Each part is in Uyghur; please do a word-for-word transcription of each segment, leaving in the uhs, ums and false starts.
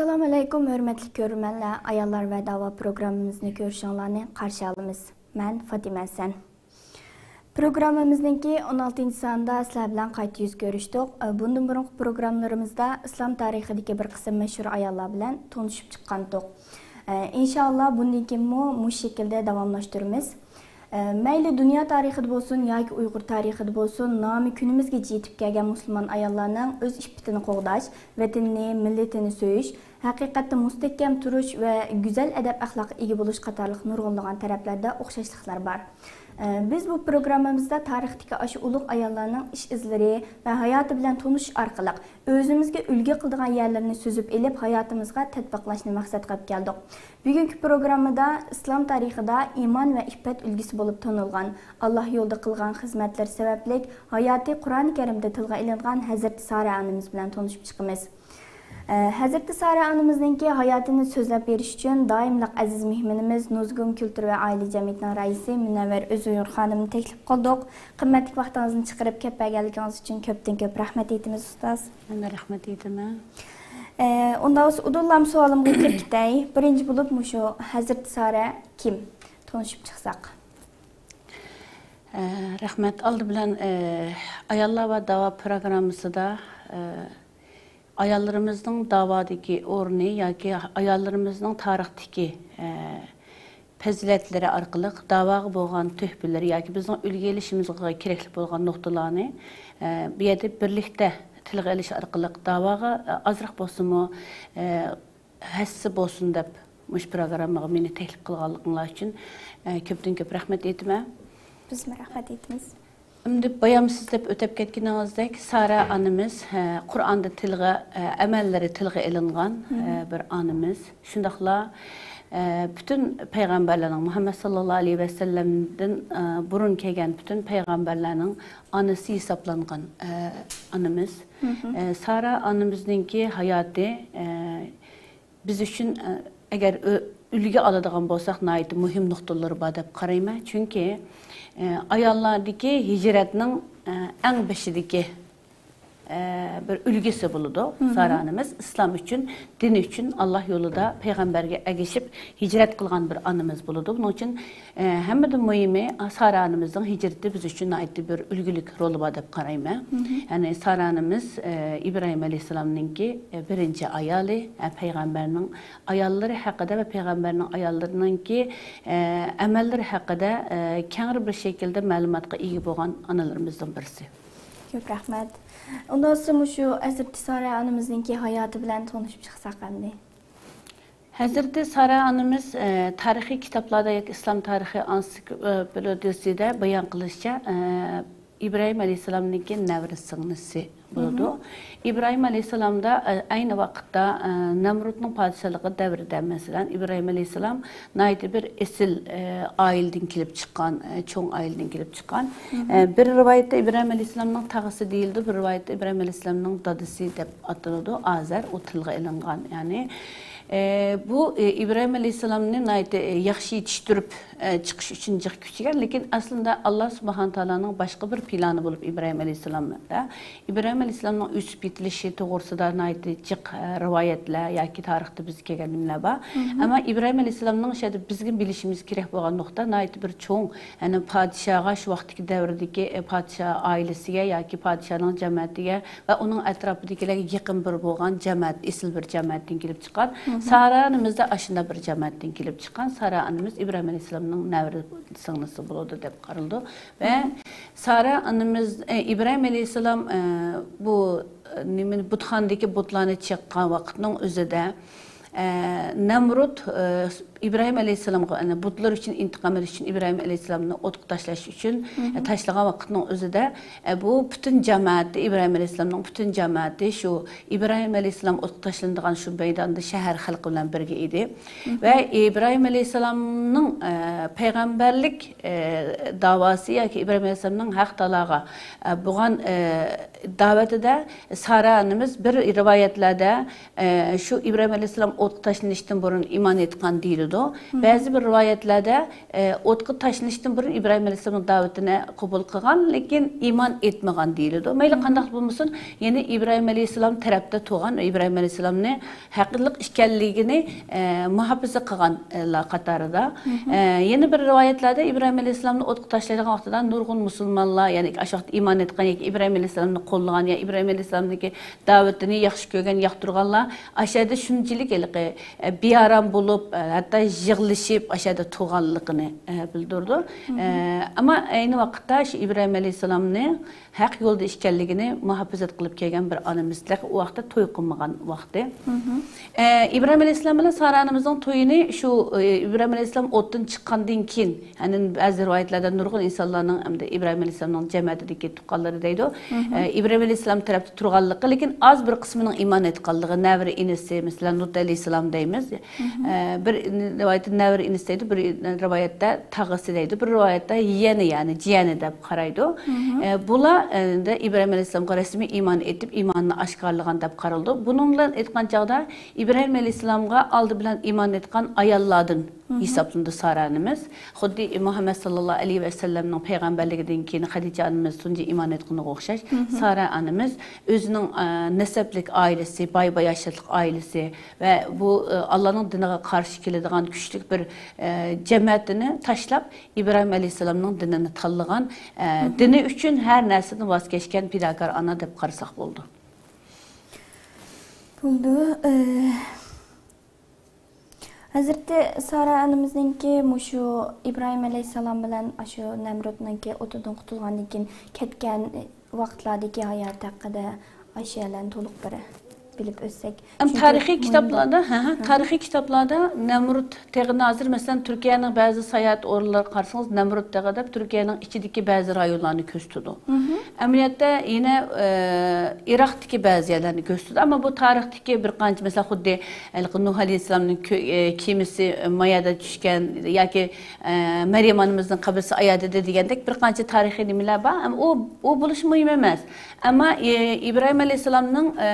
ئەسسالامۇ ئەلەيكۇم، ھۆرمەتلىك كۆرۈرمەنلەر، ئاياللار ۋە داۋا پروگراممىمىزنى كۆرۈشۈڭلارنى قارشى ئالىمىز. مەن فاتىمە ھەسەن. پروگراممىمىزنىڭكى ئون ئالتىنچى سانىدا سىلەر بىلەن قايتا يۈز كۆرۈشتۇق. بۇندىن بۇرۇنقى پروگراملىرىمىزدا ئىسلام تارىخىدىكى بىر قىسىم مەشھۇر ئاياللار بىلەن تونۇشۇپ چىققانتۇق. ئىنشائاللا، بۇندىن كېيىنمۇ مۇشۇ شەكىلدە داۋاملاشتۇرىمىز. مەيلى دۇنيا تارىخىدا بولسۇن ياكى ئۇيغۇر تارىخىدا بولسۇن، نامى كۈنىمىزگىچە يېتىپ كەلگەن مۇسۇلمان ئاياللارنىڭ ئۆز ئىپپىتىنى قوغداش، ۋەتىنىنى، مىللىتىنى سۆيۈش، ھەقىقەتتە مۇستەھكەم تۇرۇش ۋە گۈزەل ئەدەپ-ئەخلاققا ئىگە بولۇش قاتارلىق نۇرغۇنلىغان تەرەپلەردە ئوخشاشلىقلار بار. ئە، بىز بۇ پروگراممىمىزدا تارىختىكى ئاشۇ ئۇلۇغ ئاياللارنىڭ ئىش ئىزلىرى ۋە ھاياتى بىلەن تونۇشۇش ئارقىلىق ئۆزىمىزگە ئۈلگە قىلىدىغان يەرلىرىنى سۈزۈپ ئېلىپ، ھاياتىمىزغا تەتبىقلاشنى مەقسەت قىلىپ كەلدۇق. بۈگۈنكى پروگراممىدا ئىسلام تارىخىدا ئىمان ۋە ئىپپەت ئۈلگىسى بولۇپ تونۇلغان، ئاللا يولىدا قىلغان خىزمەتلىرى سەۋەبلىك ھاياتى قۇرئان كەرىمدە تىلغا ئېلىنغان ھەزرىتى سارە ئانىمىز بىلەن تونۇشۇپ چىقىمىز. ئە، ھەزرىتى سارە ئانىمىزنىڭكى ھاياتىنى سۆزلەپ بېرىش ئۈچۈن دائىملىق ئەزىز مېھمىنىمىز نۇزگۇم كۈلتۈر ۋە ئائىلە جەمئىيىتىنىڭ رەئىسى مۇنەۋۋەر ئۆزئۇيغۇر خانىمنى تەكلىپ قىلدۇق. قىممەتلىك ۋاقتىڭىزنى چىقىرىپ كەپ بەرگەنلىكىڭىز ئۈچۈن كۆپتىن كۆپ رەھمەت ئېيتىمىز، ئۇستاز. مەن رەھمەت ئېيتىمەن. ئە، ئۇنداق بولسا ئۇدۇللام سوئالىمغا كىرىپ كېتەي. بىرىنچى بولۇپ مۇشۇ ھەزرىتى سارە كىم؟ تونۇشۇپ چىقساق. ئە، رەھمەت. ئالدى بىلەن، ئە، ئاياللار ۋە داۋا پروگراممىسىدا، ئە، ئاياللىرىمىزنىڭ داۋادىكى ئورنى ياكى ئاياللىرىمىزنىڭ تارىختىكى، ئە، پەزىلەتلىرى ئارقىلىق داۋاغا بولغان تۆھپىلىرى ياكى بىزنىڭ ئۈلگە ئېلىشىمىزغا كېرەكلىك بولغان نۇقتىلارنى، ئە، بۇ يەردە بىرلىكتە تىلغا ئېلىش ئارقىلىق داۋاغا، ئە، ئازراق بولسىمۇ، ئە، ھەسسە بولسۇن دەپ مۇشۇ پروگراممىغا مېنى تەكلىپ قىلغانلىقىڭلار ئۈچۈن، ئە، كۆپتىن كۆپ رەھمەت ئېيتىمەن. بىزمۇ رەھمەت ئېيتىمىز. ئەمدى بايام سىز دەپ ئۆتۈپ كەتكىنىڭىزدەك، سارا ئانىمىز، ئە، قۇرئاندا تىلغا، ئە، ئەمەللىرى تىلغا ئېلىنغان، ئە، بىر ئانىمىز. شۇنداقلا، ئە، پۈتۈن پەيغەمبەرلەرنىڭ، مۇھەممەد ساللاللاھۇ ئەلەيھى ۋەسەللەمدىن، ئە، بۇرۇن كەلگەن پۈتۈن پەيغەمبەرلەرنىڭ ئانىسى ھېسابلانغان، ئە، ئانىمىز. ئە، سارا ئانىمىزنىڭكى ھاياتى، ئە، بىز ئۈچۈن، ئە، ئەگەر ئۆ-، ئۈلگە ئالىدىغان بولساق، ناھايىتى مۇھىم نۇقتىلىرى بار دەپ قارايمەن. چۈنكى، ئە، ئاياللاردىكى ھىجرەتنىڭ، ئە، ئەڭ بېشىدىكى، ئە، بىر ئۈلگىسى بولىدۇ. سارا ئانىمىز ئىسلام ئۈچۈن، دىن ئۈچۈن، ئاللا يولىدا پەيغەمبەرگە ئەگىشىپ ھىجرەت قىلغان بىر ئانىمىز بولىدۇ. بۇنىڭ ئۈچۈن ئە، ھەممىدىن مۇھىمى، سارا ئانىمىزنىڭ ھىجرىتى بىز ئۈچۈن ناھايىتى بىر ئۈلگىلىك رولى بار دەپ قارايمەن. يەنى سارا ئانىمىز، ئە، ئىبراھىم ئەلەيھىسسالامنىڭكى، ئە، بىرىنچى ئايالى، ئە، پەيغەمبەرنىڭ ئاياللىرى ھەققىدە ۋە پەيغەمبەرنىڭ ئاياللىرىنىڭكى، ئە، ئەمەللىرى ھەققىدە، ئە، كەڭرى بىر شەكىلدە مەلۇماتقا ئىگە بولغان ئانىلىرىمىزدىن بىرسى. كۆپ رەھمەت. ئۇنداق بولسا مۇشۇ ھەزرىتى سارا ئانىمىزنىڭكى ھاياتى بىلەن تونۇشۇپ چىقساق ئەمدى. ھەزرىتى سارا ئانىمىز، ئە، تارىخىي كىتابلاردا ياكى ئىسلام تارىخى ئانسىكلوپېدىيىسىدە بايان قىلىشىچە، ئە، ئىبراھىم ئەلەيھىسسالامنىڭكى نەۋرە سىڭلىسى بولىدۇ. ئىبراھىم ئەلەيھىسسالامدا، ئە، ئەينى ۋاقىتتا، ئە، نەمرۇدنىڭ پادىشاھلىقى دەۋرىدە، مەسىلەن، ئىبراھىم ئەلەيھىسسالام ناھايىتى بىر ئېسىل، ئە، ئائىلىدىن كېلىپ چىققان، ئە، چوڭ ئائىلىدىن كېلىپ چىققان. ئە، بىر رىۋايەتتە ئىبراھىم ئەلەيھىسسالامنىڭ تاغىسى دېيىلىدۇ، بىر رىۋايەتتە ئىبراھىم ئەلەيھىسسالامنىڭ دادىسى دەپ ئاتىلىدۇ. ئازەر، ئۇ تىلغا ئېلىنغان. يەنى، ئە، بۇ، ئە، ئىبراھىم ئەلەيھىسسالامنى ناھايىتى، ئە، ياخشى يېتىشتۈرۈپ، ئە، چىقىش ئۈچۈن جىق كۈچىگەن، لېكىن ئەسلىدە ئاللا سۇبھانە تائالانىڭ باشقا بىر پىلانى بولۇپ ئىبراھىم ئەلەيھىسسالامدا. ئىبراھىم ئەلەيھىسسالامنىڭ ئۆسۈپ يېتىلىشى توغرىسىدا ناھايىتى جىق، ئە، رىۋايەتلەر ياكى تارىختا بىزگە كەلگەن نېمىلەر بار. ئەمما ئىبراھىم ئەلەيھىسسالامنىڭ شۇ يەردە بىزگە بىلىشىمىز كېرەك بولغان نۇقتا ناھايىتى بىر چوڭ، يەنى پادىشاھغا، شۇ ۋاقىتتىكى دەۋردىكى، ئە، پادىشاھ ئائىلىسىگە ياكى پادىشاھنىڭ جەمەتىگە ۋە ئۇنىڭ ئەتراپىدىكىلەرگە يېقىن بىر بولغان جەمەت، ئېسىل بىر جەمەتتىن كېلىپ چىققان. سارا ئانىمىز-دە ئاشۇنداق بىر جەمەتتىن كېلىپ چىققان. سارا ئانىمىز ئىبراھىم ئەلەيھىسسالامنىڭ نەۋرە سىڭلىسى بولىدۇ دەپ قارىلىدۇ. ۋە سارا ئانىمىز، ئە، ئىبراھىم ئەلەيھىسسالام، ئە، بۇ، ئە، نېمىنى، بۇتخانىدىكى بۇتلارنى چېققان ۋاقىتنىڭ ئۆزىدە، ئە، نەمرۇت، ئە، ئىبراھىم ئەلەيھىسسالامغا، يەنى بۇتلار ئۈچۈن ئىنتىقام ئېلىش ئۈچۈن، ئىبراھىم ئەلەيھىسسالامنى ئوتقا تاشلاش ئۈچۈن، ئە، تاشلىغان ۋاقىتنىڭ ئۆزىدە، ئە، بۇ پۈتۈن جامائەتى، ئىبراھىم ئەلەيھىسسالامنىڭ پۈتۈن جامائەتى شۇ ئىبراھىم ئەلەيھىسسالام ئوتقا تاشلىنىدىغان شۇ مەيداندا شەھەر خەلقى بىلەن بىرگە ئىدى. ۋە ئىبراھىم ئەلەيھىسسالامنىڭ، ئە، پەيغەمبەرلىك، ئە، داۋاسى ياكى ئىبراھىم ئەلەيھىسسالامنىڭ ھەق تائالاغا، ئە، بولغان، ئە، دەۋىتىدە سارا ئانىمىز بىر رىۋايەتلەردە، ئە، شۇ ئىبراھىم ئەلەيھىسسالام ئوتقا تاشلىنىشتىن بۇرۇن ئىمان ئېيتقان دېيىلىدۇ. بەزى بىر رىۋايەتلەردە، ئە، ئوتقا تاشلىنىشتىن بۇرۇن ئىبراھىم ئەلەيھىسسالامنىڭ دەۋىتىنى قوبۇل قىلغان، لېكىن ئىمان ئېيتمىغان دېيىلىدۇ. مەيلى قانداق بولمىسۇن، يەنى ئىبراھىم ئەلەيھىسسالام تەرەپتە تۇرغان، ئىبراھىم ئەلەيھىسسالامنى ھەقلىق ئىكەنلىكىنى، ئە، مۇھاپىزە قىلغانلار قاتارىدا. ئە، يەنە بىر رىۋايەتلەردە ئىبراھىم ئەلەيھىسسالامنى ئوتقا تاشلايدىغان ۋاقتىدا نۇرغۇن مۇسۇلمانلار، يەنى ئاشۇ ۋاقىتتا ئىمان ئېيتقان ياكى ئىبراھىم ئەلەيھىسسالامنى قوللىغان يا ئىبراھىم ئەلەيھىسسالامنىڭكى دەۋىتىنى ياخشى كۆرگەن، ياقتۇرغانلار ئاشۇ يەردە شۇنچىلىك ھېلىقى، ئە، بىئارام بولۇپ، ئە، ھەتتا يىغلىشىپ ئاشۇ يەردە تۇرغانلىقىنى، ئە، بىلدۈرىدۇ. ئە، ئەمما ئەينى ۋاقىتتا شۇ ئىبراھىم ئەلەيھىسسالامنى ھەق يولدا ئىكەنلىكىنى مۇھاپىزەت قىلىپ كەلگەن بىر ئانىمىزدەك، ئۇ ۋاقىتتا توي قىلمىغان ۋاقتى. ئە، ئىبراھىم ئەلەيھىسسالام بىلەن سارا ئانىمىزنىڭ تويىنى شۇ، ئە، ئىبراھىم ئەلەيھىسسالام ئوتتىن چىققاندىن كېيىن، يەنى بەزى رىۋايەتلەردە نۇرغۇن ئىنسانلارنىڭ ئەمدى ئىبراھىم ئەلەيھىسسالامنىڭ جەمەتىدىكى تۇغقانلىرى دەيدۇ. ئە، ئىبراھىم ئەلەيھىسسالام تەرەپتە تۇرغانلىقى، لېكىن ئاز بىر قىسمىنىڭ ئىمان ئېيتقانلىقى، نەۋرە ئىنىسى، مەسىلەن، لۇت ئەلەيھىسسالام دەيمىز. ئە، بىر رىۋايەتتە نەۋرە ئىنىسى دەيدۇ، بىر رىۋايەتتە تاغىسى دەيدۇ، بىر رىۋايەتتە يېنى، يەنى جىيەنى دەپ قارايدۇ. ئە، بۇلار، ئە، ئىبراھىم ئەلەيھىسسالامغا رەسمىي ئىمان ئېيتىپ، ئىمانىنى ئاشكارىلىغان دەپ قارىلىدۇ. بۇنىڭ بىلەن ئېيتقان چاغدا، ئىبراھىم ئەلەيھىسسالامغا ئالدى بىلەن ئىمان ئېيتقان ئاياللاردىن ھېسابلىنىدۇ سارا ئانىمىز. خۇددى مۇھەممەد ساللاللاھۇ ئەلەيھى ۋەسەللەمنىڭ پەيغەمبەرلىكىدىن كېيىن خەدىچە ئانىمىز تۇنجى ئىمان ئېيتقىنىغا ئوخشاش، سارا ئانىمىز ئۆزىنىڭ، ئە، نەسەبلىك ئائىلىسى، باي-باياشاتلىق ئائىلىسى ۋە بۇ، ئە، ئاللانىڭ دىنىغا قارشى كېلىدىغان كۈچلۈك بىر، ئە، جەمەتىنى تاشلاپ، ئىبراھىم ئەلەيھىسسالامنىڭ دىنىنى تاللىغان، ئە، دىنى ئۈچۈن ھەر نەرسىدىن ۋاز كەچكەن پىداكار ئانا دەپ قارىساق بولىدۇ. بولىدۇ. ئە، ھەزرىتى سارا ئانىمىزنىڭكى مۇشۇ ئىبراھىم ئەلەيھىسسالام بىلەن ئاشۇ نەمرۇتنىڭكى ئوتىدىن قۇتۇلغاندىن كېيىن كەتكەن ۋاقىتلاردىكى ھاياتى ھەققىدە ئاشۇ يەرلەرنى تولۇق بىر بىلىپ ئۆتسەك. ئەم، چۈنكى تارىخىي مۇھىم. كىتابلاردا، ھە، ھە، ھە. تارىخىي كىتابلاردا نەمرۇت تېغىنى، ھازىر مەسىلەن، تۈركىيەنىڭ بەزى ساياھەت ئورۇنلىرىغا قارىسىڭىز، نەمرۇت تېغى دەپ تۈركىيەنىڭ ئىچىدىكى بەزى رايونلارنى كۆرسىتىدۇ. ئەمەلىيەتتە يەنە، ئە، ئىراقتىكى بەزى يەرلەرنى كۆرسىتىدۇ. ئەمما بۇ تارىختىكى بىر قانچە، مەسىلەن، خۇددى ھېلىقى نۇھ ئەلەيھىسسالامنىڭ كۆ-، ئە، كېمىسى، ئە، مايادا چۈشكەن ياكى، ئە، مەريەم ئانىمىزنىڭ قەبرىسى ئايادىدە دېگەندەك بىر قانچە تارىخىي نېمىلەر بار. ئەمما ئۇ، ئۇ بولۇشى مۇھىم ئەمەس. ئەمما، ئە، ئىبراھىم ئەلەيھىسسالامنىڭ، ئە،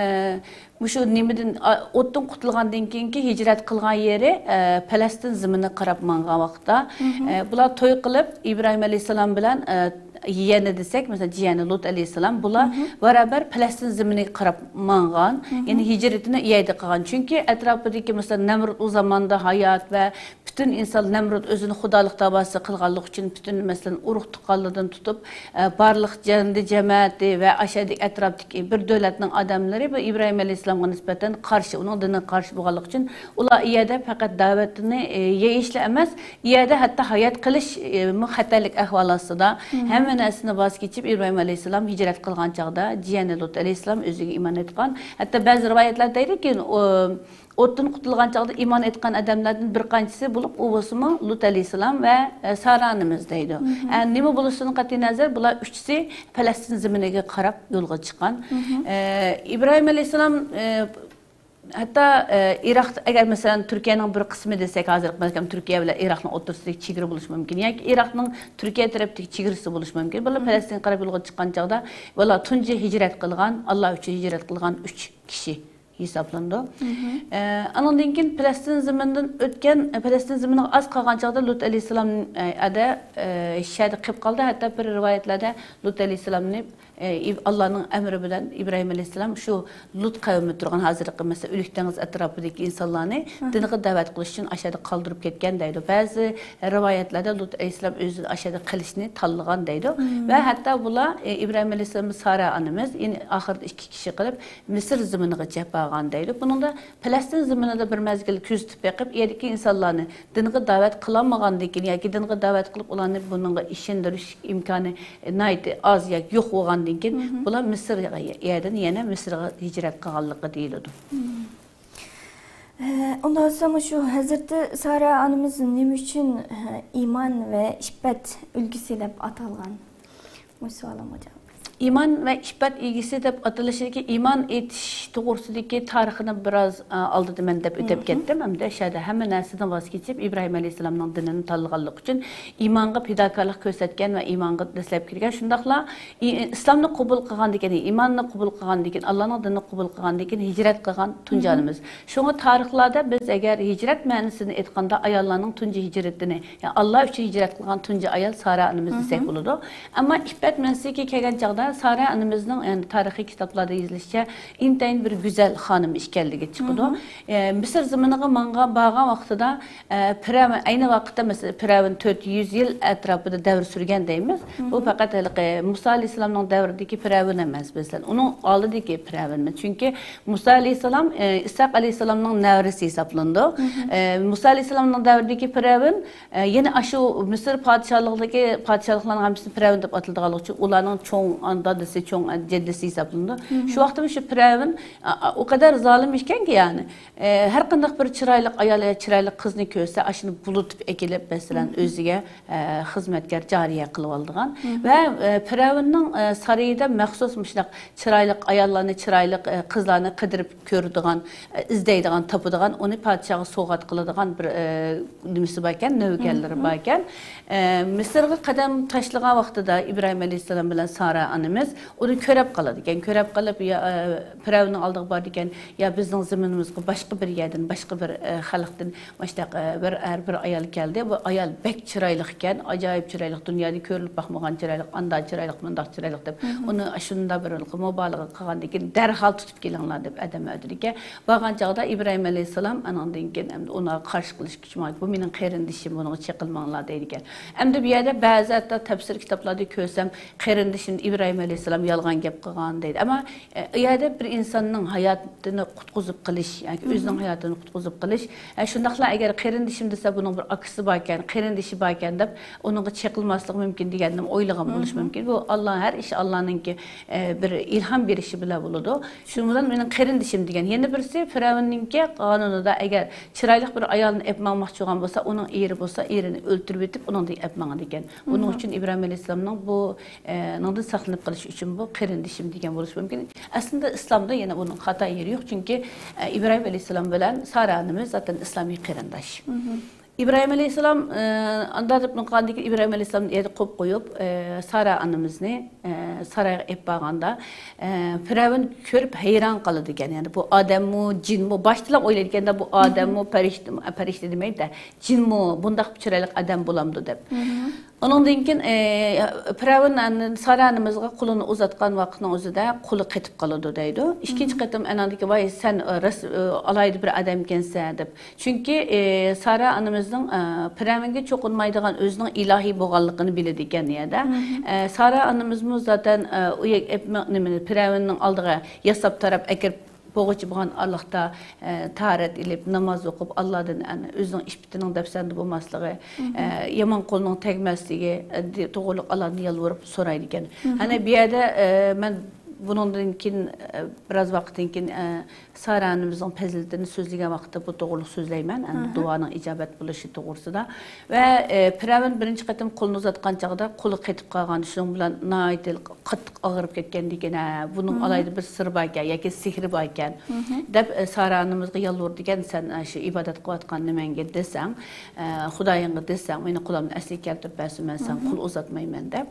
مۇشۇ نېمىدىن، ئا، ئوتتىن قۇتۇلغاندىن كېيىنكى ھىجرەت قىلغان يېرى، ئە، پەلەستىن زېمىنىغا قاراپ ماڭغان ۋاقىتتا، ئە، بۇلار توي قىلىپ، ئىبراھىم ئەلەيھىسسالام بىلەن، ئە، يېنى دېسەك، مەسىلەن، جىيەنى لۇت ئەلەيھىسسالام، بۇلار بارابەر پەلەستىن زېمىنىگە قاراپ ماڭغان، يەنى ھىجرىتىنى ئۇ يەردە قىلغان. چۈنكى ئەتراپىدىكى، مەسىلەن، نەمرۇت ئۇ زاماندا ھايات ۋە پۈتۈن ئىنسان، نەمرۇت ئۆزىنى خۇدالىق دەۋاسى قىلغانلىقى ئۈچۈن پۈتۈن، مەسىلەن، ئۇرۇق-تۇغقانلىرىدىن تۇتۇپ، ئە، بارلىق جەندى جەمەتى ۋە ئاشۇ يەردىكى ئەتراپتىكى بىر دۆلەتنىڭ ئادەملىرى بۇ ئىبراھىم ئەلەيھىسسالامغا نىسبەتەن قارشى، ئۇنىڭ دىنىغا قارشى بولغانلىقى ئۈچۈن ئۇلار ئۇ يەردە پەقەت دەۋەتنى، ئە، يېيىشلا ئەمەس، ئۇ يەردە ھەتتا ھايات قېلىش، ئە، مۇ-، خەتەرلىك ئەھۋال ئاستىدا ھەممە نەرسىنى ۋاز كېچىپ، ئىبراھىم ئەلەيھىسسالام ھىجرەت قىلغان چاغدا جىيەنى لۇت ئەلەيھىسسالام ئۆزىگە ئىمان ئېيتقان. ھەتتا بەزى رىۋايەتلەر دەيدۇكى، ئۇ، ئوتتىن قۇتۇلغان چاغدا ئىمان ئېيتقان ئادەملەردىن بىر قانچىسى بولۇپ، ئۇ بولسىمۇ لۇت ئەلەيھىسسالام ۋە، ئە، سارا ئانىمىز دەيدۇ. ئە، نېمە بولۇشىدىن قەتئىينەزەر، بۇلار ئۈچىسى پەلەستىن زېمىنىگە قاراپ يولغا چىققان. ئە، ئىبراھىم ئەلەيھىسسالام، ئە، ھەتتا، ئە، ئىراق، ئەگەر مەسىلەن تۈركىيەنىڭ بىر قىسمى دېسەك، ھازىرقى مەسىلەن تۈركىيە بىلەن ئىراقنىڭ ئوتتۇرىسىدىكى چېگرا بولۇشى مۇمكىن ياكى ئىراقنىڭ تۈركىيە تەرەپتىكى چېگرىسى بولۇشى مۇمكىن. بۇلار پەلەستىنگە قاراپ يولغا چىققان چاغدا، بۇلار تۇنجى ھىجرەت قىلغان، ئاللا ئۈچۈن ھىجرەت قىلغان ئۈچ كىشى ھېسابلىنىدۇ. ئە، ئانىڭدىن كېيىن پەلەستىن زېمىنىدىن ئۆتكەن، پەلەستىن زېمىنىغا ئاز قالغان چاغدا لۇت ئەلەيھىسسالام، ئە، ئەدە، ئە، شەدە قېلىپ قالدى. ھەتتا بىر رىۋايەتلەردە لۇت ئەلەيھىسسالامنى، ئە، ئىب-، ئاللانىڭ ئەمرى بىلەن ئىبراھىم ئەلەيھىسسالام شۇ لۇت قەۋمى تۇرغان ھازىرقى، مەسىلەن، ئۆلۈك دېڭىز ئەتراپىدىكى ئىنسانلارنى دىنغا دەۋەت قىلىش ئۈچۈن ئاشۇ يەردە قالدۇرۇپ كەتكەن دەيدۇ. بەزى رىۋايەتلەردە لۇت ئەلەيھىسسالام ئۆزى ئاشۇ يەردە قېلىشنى تاللىغان دەيدۇ. ۋە ھەتتا بۇلار، ئە، ئىبراھىم ئەلەيھىسسالام، سارا ئانىمىز، يەنى ئاخىرىدا ئىككى كىشى قىلىپ، مىسىر زېمىنىغا چېپىپ بارغان دەيدۇ. بۇنىڭدا پەلەستىن زېمىنىدا بىر مەزگىل كۆزىتىپ بېقىپ، ئۇ يەردىكى ئىنسانلارنى دىنغا دەۋەت قىلالمىغاندىن كېيىن ياكى دىنغا دەۋەت قىلىپ، ئۇلارنى بۇنىڭغا ئىشەندۈرۈش ئىمكانى ناھايىتى ئاز ياكى يوق بولغاندىن كېيىن، بۇلار مىسىر يەردىن يەنە مىسىرغا ھىجرەت قىلغانلىقى دېيىلىدۇ. ئە، ئۇنداق بولسا، مۇشۇ ھەزرىتى سارا ئانىمىز نېمە ئۈچۈن، ئە، ئىمان ۋە ئىپپەت ئۈلگىسى دەپ ئاتالغان؟ مۇشۇ سوئالىمغا جاۋاب بەرسەڭ. ئىمان ۋە ئىپپەت ئىگىسى دەپ ئاتىلىشىدىكى ئىمان ئېيتىش توغرىسىدىكى تارىخىنى بىراز، ئا، ئالدىدا مەن دەپ ئۆتۈپ كەتتىم. ئەمدى شۇ يەردە ھەممە نەرسىدىن ۋاز كېچىپ، ئىبراھىم ئەلەيھىسسالامنىڭ دىنىنى تاللىغانلىقى ئۈچۈن ئىمانغا پىداكارلىق كۆرسەتكەن ۋە ئىمانغا دەسلەپ كىرگەن. شۇنداقلا ئى-، ئىسلامنى قوبۇل قىلغاندىن كېيىن، ئىماننى قوبۇل قىلغاندىن كېيىن، ئاللانىڭ دىنىنى قوبۇل قىلغاندىن كېيىن ھىجرەت قىلغان تۇنجى ئانىمىز. شۇڭا تارىخلاردا بىز ئەگەر ھىجرەت مەنىسىنى ئېيتقاندا، ئاياللارنىڭ تۇنجى ھىجرىتىنى، يەنى ئاللا ئۈچۈن ھىجرەت قىلغان تۇنجى ئايال سارا ئانىمىز دېسەك بولىدۇ. ئەمما ئىپپەت مەنىسىگە كەلگەن چاغدا سارا ئانىمىزنىڭ، يەنى تارىخىي كىتابلاردا يېزىلىشىچە، ئىنتايىن بىر گۈزەل خانىم ئىكەنلىكى چىقىدۇ. ئە، مىسىر زېمىنىغا ماڭغان، بارغان ۋاقتىدا، ئە، پىرئەۋن، ئەينى ۋاقىتتا مەسىلەن، پىرئەۋن تۆت يۈز يىل ئەتراپىدا دەۋر سۈرگەن دەيمىز. بۇ پەقەت ھېلىقى مۇسا ئەلەيھىسسالامنىڭ دەۋرىدىكى پىرئەۋن ئەمەس، مەسىلەن، ئۇنىڭ ئالدىدىكى پىرئەۋنمۇ. چۈنكى مۇسا ئەلەيھىسسالام، ئە، ئىسھاق ئەلەيھىسسالامنىڭ نەۋرىسى ھېسابلىنىدۇ. ئە، مۇسا ئەلەيھىسسالامنىڭ دەۋرىدىكى پىرئەۋن، ئە، يەنە ئاشۇ مىسىر پادىشاھلىقىدىكى پادىشاھلىقلارنىڭ ھەممىسىنى پىرئەۋن دەپ ئاتىلىدىغانلىقى ئۈچۈن، ئۇلارنىڭ چوڭ دادىسى، چوڭ جەددىسى ھېسابلىنىدۇ. شۇ ۋاقىتتا شۇ پىرئەۋن، ئا، ئا، ئۇ قەدەر زالىم ئىكەنكى، يەنى، ئە، ھەر قانداق بىر چىرايلىق ئايال يا چىرايلىق قىزنى كۆرسە، ئاشۇنى بۇلىتىپ ئەكېلىپ، مەسىلەن، ئۆزىگە، ئە، خىزمەتكار جارىيە قىلىۋالىدىغان. ۋە، ئە، پىرئەۋننىڭ، ئە، سارىيىدا مەخسۇس مۇشۇنداق چىرايلىق ئاياللارنى، چىرايلىق، ئە، قىزلارنى قىدىرىپ كۆرىدىغان، ئىزدەيدىغان، تاپىدىغان، ئۇنى پادىشاھقا سوۋغات قىلىدىغان بىر، ئە، نېمىسى باركەن، نۆۋىگەرلىرى باركەن. ئە، مىسىرغا قەدەم تاشلىغان ۋاقتىدا ئىبراھىم ئەلەيھىسسالام بىلەن سارا ئانىمىز ئۇنى كۆرەپ قالىدىكەن. كۆرەپ قېلىپ، يا، ئە، پىرئەۋننىڭ ئالدىغا بارىدىكەن، يا بىزنىڭ زېمىنىمىزغا باشقا بىر يەردىن، باشقا بىر، ئە، خەلقتىن مۇشۇنداق، ئە، بىر ئەر، بىر ئايال كەلدى. بۇ ئايال بەك چىرايلىق ئىكەن، ئاجايىپ چىرايلىق، دۇنيادا كۆرۈلۈپ باقمىغان چىرايلىق، ئاندا چىرايلىق، مۇنداق چىرايلىق دەپ، ئۇنى شۇنداق بىر مۇبالىغە قىلغاندىن كېيىن دەرھال تۇتۇپ كېلىڭلار دەپ ئادەم ئەۋەتىدىكەن. بارغان چاغدا ئىبراھىم ئەلەيھىسسالام ئانىڭدىن كېيىن ئەمدى ئۇنىڭغا قارشى قىلىشقا كۈچىمايدۇ. بۇ مېنىڭ قېرىندىشىم، بۇنىڭغا چېقىلماڭلار دەيدىكەن. ئەمدى بۇ يەردە بەزى ھەتتا تەپسىر كىتابلاردا كۆرسەم، قېرىندىشىم ئىبراھىم ئەلەيھىسسالام يالغان گەپ قىلغان دەيدۇ. ئەمما، ئە، ئۇ يەردە بىر ئىنساننىڭ ھاياتىنى قۇتقۇزۇپ قېلىش ياكى ئۆزىنىڭ ھاياتىنى قۇتقۇزۇپ قېلىش، ئە، شۇنداقلا ئەگەر قېرىندىشىم دېسە، بۇنىڭ بىر ئاكىسى باركەن، قېرىندىشى باركەن دەپ، ئۇنىڭغا چېقىلماسلىق مۇمكىن دېگەننى ئويلىغان بولۇش مۇمكىن. بۇ ئاللا، ھەر ئىش ئاللانىڭكى، ئە، بىر ئىلھام بېرىشى بىلەن بولىدۇ. شۇنىڭ بىلەن مېنىڭ قېرىندىشىم دېگەن. يەنە بىرسى پىرئەۋننىڭكى قانۇنىدا ئەگەر چىرايلىق بىر ئايالنى ئېلىپ ماڭماقچى بولغان بولسا، ئۇنىڭ ئېرى بولسا، ئېرىنى ئۆلتۈرۈۋېتىپ، ئۇنىڭدىن ئېلىپ ماڭىدىكەن. ئۇنىڭ ئۈچۈن ئىبراھىم ئەلەيھىسسالامنىڭ بۇ، ئە، نىڭدىن ساقلىنىپ قېلىش ئۈچۈن بۇ قېرىندىشىم دېگەن بولۇشى مۇمكىن. ئەسلىدە ئىسلامدا يەنە بۇنىڭ خاتا يېرى يوق، چۈنكى، ئە، ئىبراھىم ئەلەيھىسسالام بىلەن سارا ئانىمىز زاتەن ئىسلامىي قېرىنداش. ئىبراھىم ئەلەيھىسسالام، ئە، ئاندا دەپ قالغاندىن كېيىن ئىبراھىم ئەلەيھىسسالامنى يەردە قويۇپ قويۇپ، ئە، سارا ئانىمىزنى، ئە، سارايغا ئېلىپ بارغاندا، ئە، پىرئەۋن كۆرۈپ ھەيران قالىدىكەن. يەنى بۇ ئادەممۇ، جىنمۇ؟ باشتىلا ئويلايدىكەن-دە، بۇ ئادەممۇ، پەرىشتىمۇ، پەرىشتە دېمەيدۇ-دە، جىنمۇ، بۇنداق چىرايلىق ئادەم بولامدۇ دەپ. ئۇنىڭدىن كېيىن، ئى، پىرئەۋن ئەن-، سارا ئانىمىزغا قولىنى ئۇزاتقان ۋاقىتنىڭ ئۆزىدە قولى قېتىپ قالىدۇ دەيدۇ. ئىككىنچى قېتىم ئاناندىكى، ۋاي، سەن، ئى، راس-، ئى، ئالاھىدە بىر ئادەمكەنسەن دەپ. چۈنكى، ئى، سارا ئانىمىزنىڭ، ئى، پىرئەۋنگە چوقۇنمايدىغان ئۆزىنىڭ ئىلاھىي بولغانلىقىنى بىلىدىكەن يەردە. ئى، سارا ئانىمىزمۇ زاتەن، ئى، ئۇ يەك-، ئەپ-، نېمىنى، پىرئەۋننىڭ ئالدىغا ياساپ تاراپ ئەكىرىپ بوغۇچى بولغان ئارىلىقتا، ئە، تاھارەت ئېلىپ، ناماز ئوقۇپ، ئاللادىن، ئەنە، ئۆزىنىڭ ئىپپىتىنىڭ دەپسەندە بولماسلىقى، ئە، يامان قولنىڭ تەگمەسلىكى، ئە، دى-، توغرىلىق ئاللادىن يالۋۇرۇپ سورايدىكەن. ئەنە، بۇ يەردە، ئە، مەن بۇنىڭدىن كېيىن، ئە، بىراز ۋاقىتتىن كېيىن، ئە، سارا ئانىمىزنىڭ پەزىلىتىنى سۆزلىگەن ۋاقىتتا بۇ توغرىلىق سۆزلەيمەن، ئەنە، دۇئانىڭ ئىجابەت بولۇشى توغرىسىدا. ۋە، ئە، پىرئەۋن بىرىنچى قېتىم قولىنى ئۇزاتقان چاغدا قولى قېتىپ قالغان، شۇنىڭ بىلەن ناھايىتى قاتتىق ئاغرىپ كەتكەندىكىن، ھە، بۇنىڭ ئالاھىدە بىر سىرى باركەن ياكى سېھرى باركەن، دەپ، ئە، سارا ئانىمىزغا يالۋۇرىدىكەن، سەن، ئە، شۇ ئىبادەت قىلىۋاتقان نېمەڭگە دېسەڭ، ئە، خۇدايىڭغا دېسەڭ، مېنى قولۇمنى ئەسلىگە كەلتۈرۈپ بەرسۇن، مەن ساڭا قول ئۇزاتمايمەن، دەپ.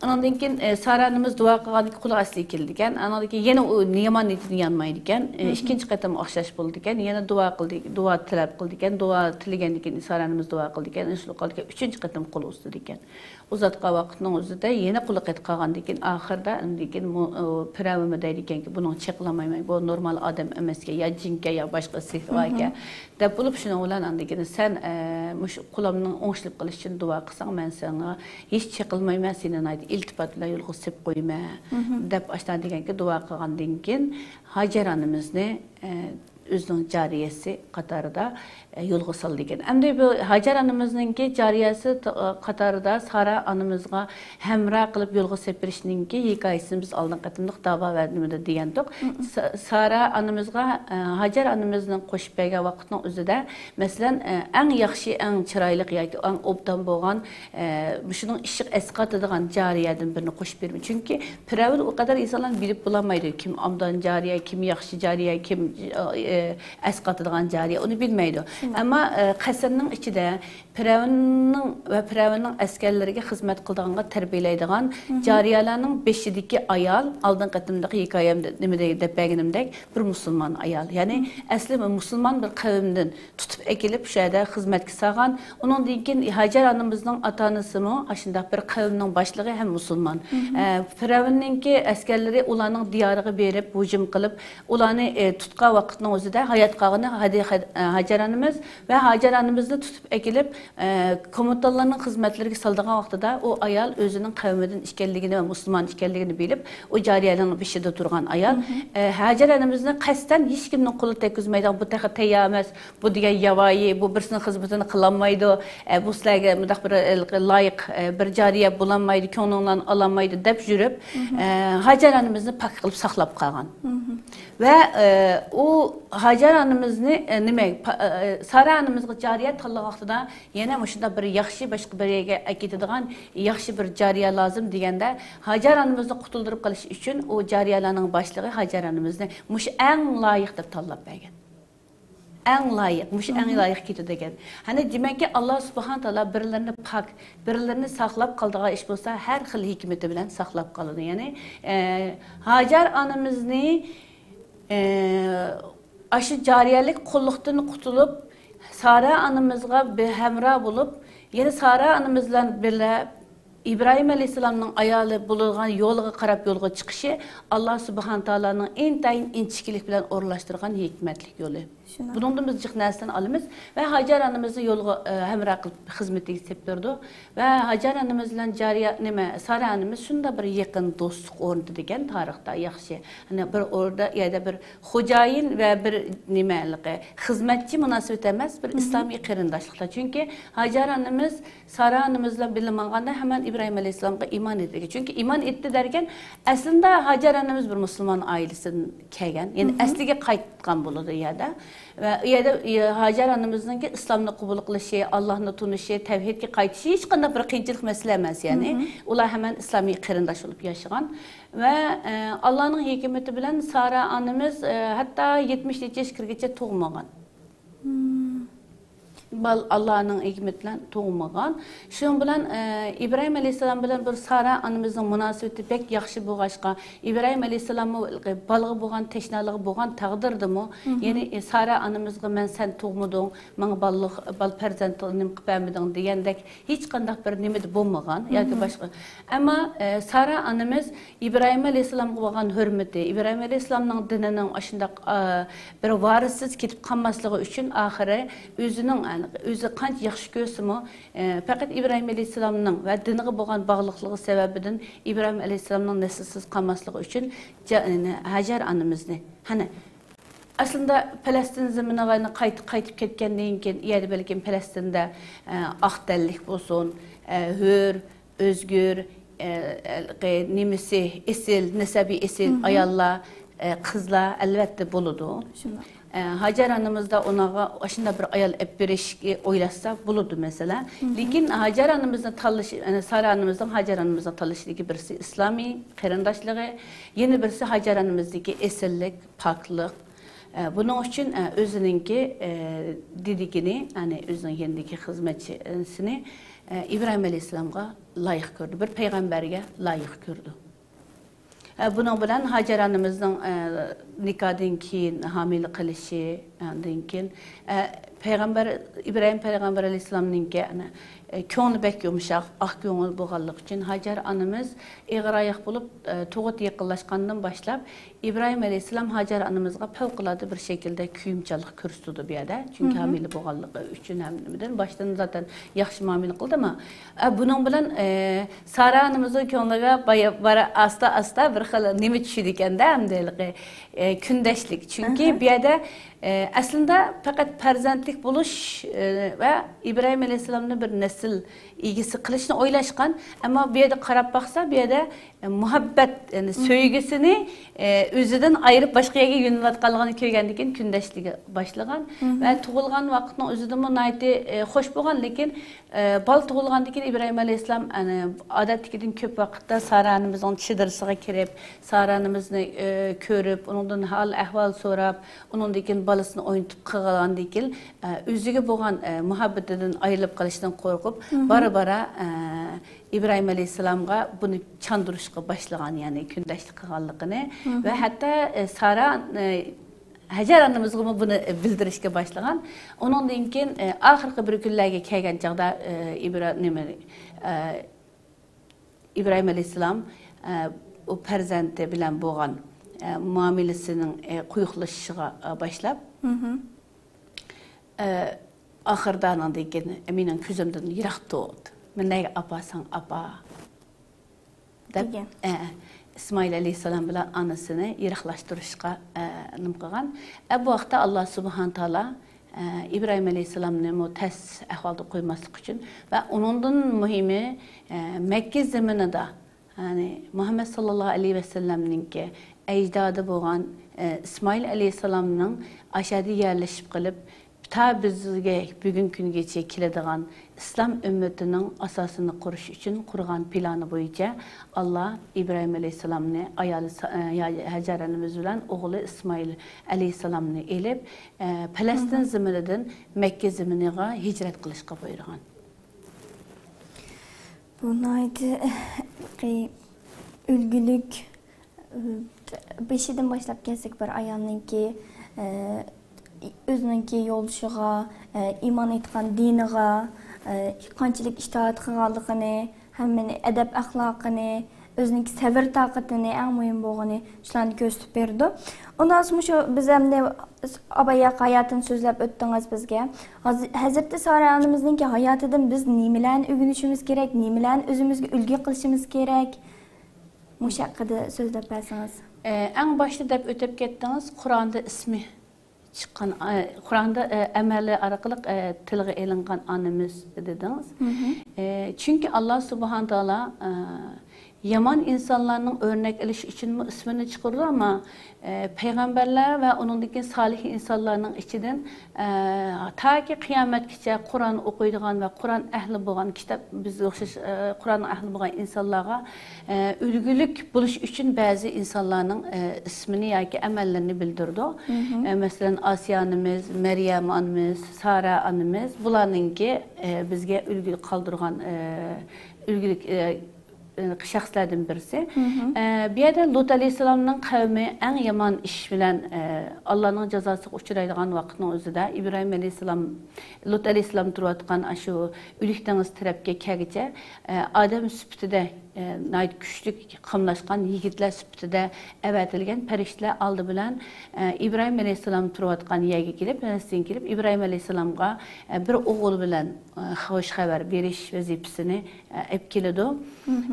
ئانىڭدىن كېيىن، ئە، سارا ئانىمىز دۇئا قىلغاندىن كېيىن قولى ئەسلىگە كېلىدىكەن. ئانىڭدىن كېيىن يەنە ئۇ يامان نىيىتىدىن يانمايدىكەن. ئە، ئىككىنچى قېتىم ئوخشاش بولىدىكەن. يەنە دۇئا قىلدى، دۇئا تەلەپ قىلدىكەن. دۇئا تىلىگەندىن كېيىن سارا ئانىمىز دۇئا قىلدىكەن. ئىنشاللا قىلىدىكەن. ئۈچىنچى قېتىم قول ئۇزىتىدىكەن. ئۇزاتقان ۋاقىتنىڭ ئۆزىدە يەنە قولى قېتىپ قالغاندىن كېيىن، ئاخىرىدا ئاندىن كېيىن مۇ-، ئۇ پىرئەۋنمۇ دەيدىكەنكى، بۇنىڭغا چېقىلالمايمەن، بۇ نورمال ئادەم ئەمەسكەن، يا جىنكەن، يا باشقا سېھرى باركەن، دەپ بولۇپ، شۇنىڭ بىلەن ئاندىن كېيىن سەن، ئە، مۇشۇ قولۇمنىڭ ئوڭشىلىپ قېلىشى ئۈچۈن دۇئا قىلساڭ، مەن ساڭا ھېچ چېقىلمايمەن، سېنى ناھايىتى ئىلتىپات بىلەن يولغا سېلىپ قويىمەن، دەپ ئاشۇنداق دېگەنكى، دۇئا قىلغاندىن كېيىن ھاجەر ئانىمىزنى، ئە، ئۆزىنىڭ جارىيەسى قاتارىدا، ئە، يولغا سالىدىكەن. ئەمدى بۇ ھاجەر ئانىمىزنىڭكى جارىيەسى ت-، قاتارىدا سارا ئانىمىزغا ھەمراھ قىلىپ يولغا سېلىپ بېرىشنىڭكى ھېكايىسىنى بىز ئالدىنقى قېتىملىق داۋا ۋە نېمىدە دېگەنتۇق. س-، سارا ئانىمىزغا، ئە، ھاجەر ئانىمىزنىڭ قوشۇپ بەرگەن ۋاقىتنىڭ ئۆزىدە، مەسىلەن، ئە، ئەڭ ياخشى، ئەڭ چىرايلىق ياكى ئەڭ ئوبدان بولغان، ئە، مۇشۇنىڭ ئىششىق ئەسقاتىدىغان جارىيەدىن بىرنى قوشۇپ بېرىمەن. چۈنكى پىرئەۋن ئۇ قەدەر ئىنسانلارنى بىلىپ بولالمايدۇ. كىم ئابدان جارىيە، كىم ياخشى جارىيە، كىم، ئە، ئەسقاتىدىغان جارىيە، ئۇنى بىلمەيدۇ. ئەمما، ئە، قەسىرنىڭ ئىچىدە پىرئەۋننىڭ ۋە پىرئەۋننىڭ ئەسكەرلىرىگە خىزمەت قىلىدىغانغا تەربىيەلەيدىغان جارىيەلەرنىڭ بېشىدىكى ئايال، ئالدىنقى قېتىمدىكى ھېكايەمدە نېمىدە دەپ بەرگىنىمدەك، بىر مۇسۇلمان ئايال. يەنى ئەسلى مۇسۇلمان بىر قەۋمدىن تۇتۇپ ئەكېلىپ، شۇ يەردە خىزمەتكە سالغان. ئۇنىڭدىن كېيىن ھاجەر ئانىمىزنىڭ ئاتا-ئانىسىمۇ ئاشۇنداق بىر قەۋمنىڭ باشلىقى ھەم مۇسۇلمان. ئە، پىرئەۋننىڭكى ئەسكەرلىرى ئۇلارنىڭ دىيارىغا بېرىپ، ھۇجۇم قىلىپ، ئۇلارنى، ئە، تۇتقان ۋاقىتنىڭ ئۆزىدە ھايات قالغىنى ھادى-، ھە-، ھاجەر ئانىمىز ۋە ھاجەر ئانىمىزنى تۇتۇپ ئەكېلىپ، ئە، كومېندانلارنىڭ خىزمەتلىرىگە سالىدىغان ۋاقتىدا ئۇ ئايال ئۆزىنىڭ قەۋمىدىن ئىكەنلىكىنى ۋە مۇسۇلمان ئىكەنلىكىنى بىلىپ، ئۇ جارىيەنىڭ بېشىدا تۇرغان ئايال. ئە، ھاجەر ئانىمىزنى قەستەن ھېچكىمنىڭ قولى تەگكۈزمەيدىغان، بۇ تېخى تەييار ئەمەس، بۇ دېگەن ياۋايى، بۇ بىرسىنىڭ خىزمىتىنى قىلالمايدۇ، ئە، بۇ سىلەرگە مۇنداق بىر، ئە، لايىق، ئە، بىر جارىيە بولالمايدۇ، كۆڭلۈڭلارنى ئالالمايدۇ دەپ يۈرۈپ، ئە، ھاجەر ئانىمىزنى پاك قىلىپ ساقلاپ قالغان. ۋە، ئە، ئۇ ھاجەر ئانىمىزنى، ئە، نېمە، پا-، ئە، سارا ئانىمىزغا جارىيە تاللىغان ۋاقتىدا يەنە مۇشۇنداق بىر ياخشى، باشقا بىر يەرگە ئەكېتىدىغان ياخشى بىر جارىيە لازىم دېگەندە، ھاجەر ئانىمىزنى قۇتۇلدۇرۇپ قېلىش ئۈچۈن ئۇ جارىيەلەرنىڭ باشلىقى ھاجەر ئانىمىزنى مۇشۇ ئەڭ لايىق دەپ تاللاپ بەرگەن. ئەڭ لايىق، مۇشۇ ئەڭ لايىق كېتىدۇ دېگەن. يەنى دېمەككى، ئاللا سۇبھانە تائالا بىرلىرىنى پاك، بىرلىرىنى ساقلاپ قالىدىغان ئىش بولسا، ھەر خىل ھېكمىتى بىلەن ساقلاپ قالىدۇ. يەنى، ئە، ھاجەر ئانىمىزنى، ئە، ئاشۇ جارىيەلىك قۇللۇقتىن قۇتۇلۇپ، سارا ئانىمىزغا بىر ھەمراھ بولۇپ، يەنە سارا ئانىمىز بىلەن بىللە ئىبراھىم ئەلەيھىسسالامنىڭ ئايالى بولىدىغان يولىغا قاراپ يولغا چىقىشى ئاللا سۇبھانە تائالانىڭ ئىنتايىن ئىنچىكىلىك بىلەن ئورۇنلاشتۇرغان ھېكمەتلىك يولى. شۇنداق. بۇنىڭدىن بىز جىق نەرسىنى ئالىمىز ۋە ھاجەر ئانىمىزنى يولغا، ئە، ھەمراھ قىلىپ خىزمىتىگە سېلىپ بېرىدۇ. ۋە ھاجەر ئانىمىز بىلەن جارىيە، نېمە، سارا ئانىمىز شۇنداق بىر يېقىن دوستلۇق ئورنىتىدىكەن تارىختا، ياخشى. يەنى بىر ئوردا، يەردە بىر خوجايىن ۋە بىر نېمە، خىزمەتچى مۇناسىۋىتى ئەمەس، بىر ئىسلامىي قېرىنداشلىقتا. چۈنكى ھاجەر ئانىمىز سارا ئانىمىز بىلەن بىللە ماڭغاندا ھەمەن ئىبراھىم ئەلەيھىسسالامغا ئىمان ئېيتىدىكەن. چۈنكى ئىمان ئېيتتى دەركەن، ئەسلىدە ھاجەر ئانىمىز بىر مۇسۇلمان ئائىلىسىدىن كەلگەن. يەنى ئەسلىگە قايتقان بولىدۇ ئۇ يەردە. ۋە ئۇ يەردە، ئە، ھاجەر ئانىمىزنىڭكى ئىسلامنى قوبۇل قىلىشى، ئاللاھنى تونۇشى، تەۋھىدكە قايتىشى ھېچقانداق بىر قىيىنچىلىق مەسىلە ئەمەس، يەنى. ئۇلار ھەمەن ئىسلامىي قېرىنداش بولۇپ ياشىغان. ۋە، ئە، ئاللانىڭ ھېكمىتى بىلەن سارا ئانىمىز، ئە، ھەتتا يەتمىش نەچچە ياشقا كىرگىچە تۇغمىغان. بال-، ئاللانىڭ ھېكمىتى بىلەن تۇغمىغان. شۇنىڭ بىلەن، ئە، ئىبراھىم ئەلەيھىسسالام بىلەن بىر سارا ئانىمىزنىڭ مۇناسىۋىتى بەك ياخشى بولغاچقا، ئىبراھىم ئەلەيھىسسالاممۇ بالىغا بولغان تەشنالىقى بولغان تەقدىردىمۇ، يەنى، ئە، سارا ئانىمىزغا، «مەن سەن تۇغمىدىڭ، ماڭا بالىلىق، بالا پەرزەنت نېمە قىلىپ بەرمىدىڭ» دېگەندەك ھېچقانداق بىر نېمىدە بولمىغان ياكى باشقا. ئەمما، ئە، سارا ئانىمىز ئىبراھىم ئەلەيھىسسالامغا بولغان ھۆرمىتى، ئىبراھىم ئەلەيھىسسالامنىڭ دىنىنىڭ ئاشۇنداق، ئا، بىر ۋارىسسىز كېتىپ قالماسلىقى ئۈچۈن، ئاخىرى ئۆزىنىڭ، ئۆزى قانچە ياخشى كۆرسىمۇ، ئە، پەقەت ئىبراھىم ئەلەيھىسسالامنىڭ ۋە دىنىغا بولغان باغلىقلىقى سەۋەبىدىن ئىبراھىم ئەلەيھىسسالامنىڭ نەسلىسىز قالماسلىقى ئۈچۈن جا-، ھاجەر ئانىمىزنى، قېنى، ئەسلىدە پەلەستىن زېمىنىغا قايت-، قايتىپ كەتكەندىن كېيىن، ئۇ يەردە بەلكىم پەلەستىندە، ئە، ئاق تەنلىك بولسۇن، ئە، ھۆر، ئۆزگۈر، ئە، ئە، نېمىسى، ئېسىل، نەسەبى ئېسىل ئاياللار، ئە، قىزلار ئەلۋەتتە بولىدۇ. شۇنداق. ئە، ھاجەر ئانىمىزدا ئۇنىڭغا ئاشۇنداق بىر ئايال ئېلىپ بېرىشكە ئويلاشسا بولىدۇ مەسىلە. لېكىن ھاجەر ئانىمىزنى تاللىشى، ئە، سارا ئانىمىزنىڭ، ھاجەر ئانىمىزنىڭ تاللىشىدىكى بىرسى ئىسلامىي قېرىنداشلىقى، يەنە بىرسى ھاجەر ئانىمىزدىكى ئېسىللىك، پاكلىق. ئە، بۇنىڭ ئۈچۈن، ئە، ئۆزىنىڭكى، ئە، دېدىكىنى، يەنى ئۆزىنىڭ يېنىدىكى خىزمەتچىسىنى، ئە، ئىبراھىم ئەلەيھىسسالامغا لايىق كۆردى، بىر پەيغەمبەرگە لايىق كۆردى. ئە، بۇنىڭ بىلەن ھاجەر ئانىمىزنىڭ، ئە، نىكاھدىن كېيىن ھامىلە قېلىشى، ئاندىن كېيىن، ئە، پەيغەمبەر، ئىبراھىم پەيغەمبەر ئەلەيھىسسالامنىڭكى، ئەنە، ئە، كۆڭلى بەك يۇمشاق، ئاق كۆڭۈل بولغانلىقى ئۈچۈن ھاجەر ئانىمىز ئېغىر ئاياق بولۇپ، ئە، تۇغۇت يېقىنلاشقاندىن باشلاپ، ئىبراھىم ئەلەيھىسسالام ھاجەر ئانىمىزغا پەۋقۇلئاددە بىر شەكىلدە كۆيۈمچانلىق كۆرسىتىدۇ بۇ يەردە. چۈنكى ھامىلە بولغانلىقى ئۈچۈن ھەممىدىن باشتىن زاتەن ياخشى مۇئامىلە قىلدىما. ئە، بۇنىڭ بىلەن، ئە، سارا ئانىمىزنىڭ كۆڭلىگە بايا-، بارا-، ئاستا-ئاستا بىر خىل نېمە چۈشىدىكەندە، ئەمدى ھېلىقى، ئە، كۈندەشلىك. چۈنكى بۇ يەردە، ئە، ئەسلىندە پەقەت پەرزەنتلىك بولۇش، ئە، ۋە ئىبراھىم ئەلەيھىسسالامنى بىر نەسىل ئىگىسى قىلىشنى ئويلاشقان. ئەمما بۇ يەردە قاراپ باقسا، بۇ يەردە، ئە، مۇھەببەت، يەنى سۆيگۈسىنى، ئە، ئۆزىدىن ئايرىپ باشقا يەرگە يۆنىلىۋاتقانلىقىنى كۆرگەندىن كېيىن كۈندەشلىكى باشلىغان. ۋە تۇغۇلغان ۋاقىتنىڭ ئۆزىدىمۇ ناھايىتى، ئە، خوش بولغان، لېكىن ئە، بالا تۇغۇلغاندىن كېيىن ئىبراھىم ئەلەيھىسسالام، ئەنە، ئادەتتىكىدىن كۆپ ۋاقىتتا سارا ئانىمىزنىڭ چېدىرىسىغا كىرىپ، سارا ئانىمىزنى، ئە، كۆرۈپ، ئۇنىڭدىن ھال ئەھۋال سوراپ، ئۇنىڭدىن كېيىن بالىسىنى ئوينىتىپ قىلغاندىن كېيىن، ئە، ئۆزىگە بولغان، ئە، مۇھەببىتىدىن ئايرىلىپ قېلىشتىن قورقۇپ، بارا-بارا، ئە، ئىبراھىم ئەلەيھىسسالامغا بۇنى چاندۇرۇشقا باشلىغان، يەنى كۈندەشلىك قىلغانلىقىنى ۋە ھەتتا، ئە، سارا، ئە، ھەجەر ئانىمىزغىمۇ بۇنى بىلدۈرۈشكە باشلىغان. ئۇنىڭدىن كېيىن، ئە، ئاخىرقى بىر كۈنلەرگە كەلگەن چاغدا، ئە، ئىبرا-، نېمە، ئە، ئىبراھىم ئەلەيھىسسالام، ئە، ئۇ پەرزەنتى بىلەن بولغان، ئە، مۇئامىلىسىنىڭ، ئە، قويۇقلىشىشىغا، ئە، باشلاپ، ئە، ئاخىرىدا ئانىڭدىن كېيىن، «مېنىڭ كۆزۈمدىن يىراق تۇت، مېنى نەگە ئاپارساڭ ئاپار» دەپ، دېگەن. ئە، ئىسمائىل ئەلەيھىسسالام بىلەن ئانىسىنى يىراقلاشتۇرۇشقا، ئە، نېمە قىلغان. ئە، بۇ ۋاقىتتا ئاللا سۇبھانە تائالا، ئە، ئىبراھىم ئەلەيھىسسالامنىمۇ تەس ئەھۋالدا قويماسلىق ئۈچۈن ۋە ئۇنىڭدىن مۇھىمى، ئە، مەككە زېمىنىدا، يەنى مۇھەممەد ساللاللاھۇ ئەلەيھى ۋەسەللەمنىڭكى ئەجدادى بولغان، ئە، ئىسمائىل ئەلەيھىسسالامنىڭ ئاشەدە يەرلىشىپ قېلىپ، تا بىزگە بۈگۈنكى كۈنگىچە كېلىدىغان ئىسلام ئۈممىتىنىڭ ئاساسىنى قۇرۇش ئۈچۈن قۇرغان پىلانى بويىچە، ئاللا ئىبراھىم ئەلەيھىسسالامنى، ئايالى سا-، ئە، ھەجەر ئانىمىز بىلەن ئوغلى ئىسمائىل ئەلەيھىسسالامنى ئېلىپ، ئە، پەلەستىن زېمىنىدىن مەككە زېمىنىغا ھىجرەت قىلىشقا بۇيرۇغان. بۇ ناھايىتى ئۈلگىلىك، بېشىدىن باشلاپ كەلسەك، بىر ئايالنىڭكى، ئە، ئۆزىنىڭكى يولدىشىغا، ئە، ئىمان ئېيتقان دىنىغا، ئە، قانچىلىك ئىتائەت قىلغانلىقىنى، ھەممىنى، ئەدەپ ئەخلاقىنى، ئۆزىنىڭكى سەۋر تاقىتىنى، ئەڭ مۇھىم بولغىنى شۇلارنى كۆرسىتىپ بېرىدۇ. ئۇنداق بولسا مۇشۇ بىز ئەمدى ئاباياق ھاياتىنى سۆزلەپ ئۆتتىڭىز بىزگە. ھازىر ھەزرىتى سارا ئانىمىزنىڭكى ھاياتىدىن بىز نېمىلەرنى ئۆگىنىشىمىز كېرەك، نېمىلەرنى ئۆزىمىزگە ئۈلگە قىلىشىمىز كېرەك؟ مۇشۇ ھەققىدە سۆزلەپ بەرسىڭىز. ئە، ئەڭ باشتا دەپ ئۆتۈپ كەتتىڭىز، قۇرئاندا ئىسمى چىققان، ئە، قۇرئاندا، ئە، ئەمەلى ئارقىلىق، ئە، تىلغا ئېلىنغان ئانىمىز دېدىڭىز. ئە، چۈنكى ئاللا سۇبھانە تائالا، ئە، يامان ئىنسانلارنىڭ ئۆرنەك ئېلىش ئۈچۈنمۇ ئىسمىنى چىقىرىدۇ، ئەمما، ئە، پەيغەمبەرلەر ۋە ئۇنىڭدىن كېيىن سالىھ ئىنسانلارنىڭ ئىچىدىن، ئە، تاكى قىيامەتكىچە قۇرئان ئوقۇيدىغان ۋە قۇرئان ئەھلى بولغان كىتاب، بىزگە ئوخشاش، ئە، قۇرئان ئەھلى بولغان ئىنسانلارغا، ئە، ئۈلگىلىك بولۇش ئۈچۈن بەزى ئىنسانلارنىڭ، ئە، ئىسمىنى ياكى ئەمەللىرىنى بىلدۈرىدۇ. ئە، مەسىلەن، ئاسىيە ئانىمىز، مەريەم ئانىمىز، سارا ئانىمىز، بۇلارنىڭكى، ئە، بىزگە ئۈلگە قالدۇرغان، ئە، ئۈلگىلىك، ئە، ئە، شەخسلەردىن بىرسى. ئە، بۇ يەردە لۇت ئەلەيھىسسالامنىڭ قەۋمى ئەڭ يامان ئىش بىلەن، ئە، ئاللانىڭ جازاسىغا ئۇچرايدىغان ۋاقىتنىڭ ئۆزىدە ئىبراھىم ئەلەيھىسسالام، لۇت ئەلەيھىسسالام تۇرۇۋاتقان ئاشۇ ئۆلۈك دېڭىز تەرەپكە كەلگۈچە، ئە، ئادەم سۈپىتىدە، ئە، ناھايىتى كۈچلۈك قاملاشقان يىگىتلەر سۈپىتىدە ئەۋەتىلگەن پەرىشتىلەر ئالدى بىلەن، ئە، ئىبراھىم ئەلەيھىسسالام تۇرۇۋاتقان يەرگە كېلىپ، پەلەستىنگە كېلىپ، ئىبراھىم ئەلەيھىسسالامغا، ئە، بىر ئوغۇل بىلەن، ئە، خوش خەۋەر بېرىش ۋەزىپىسىنى، ئە، ئېلىپ كېلىدۇ.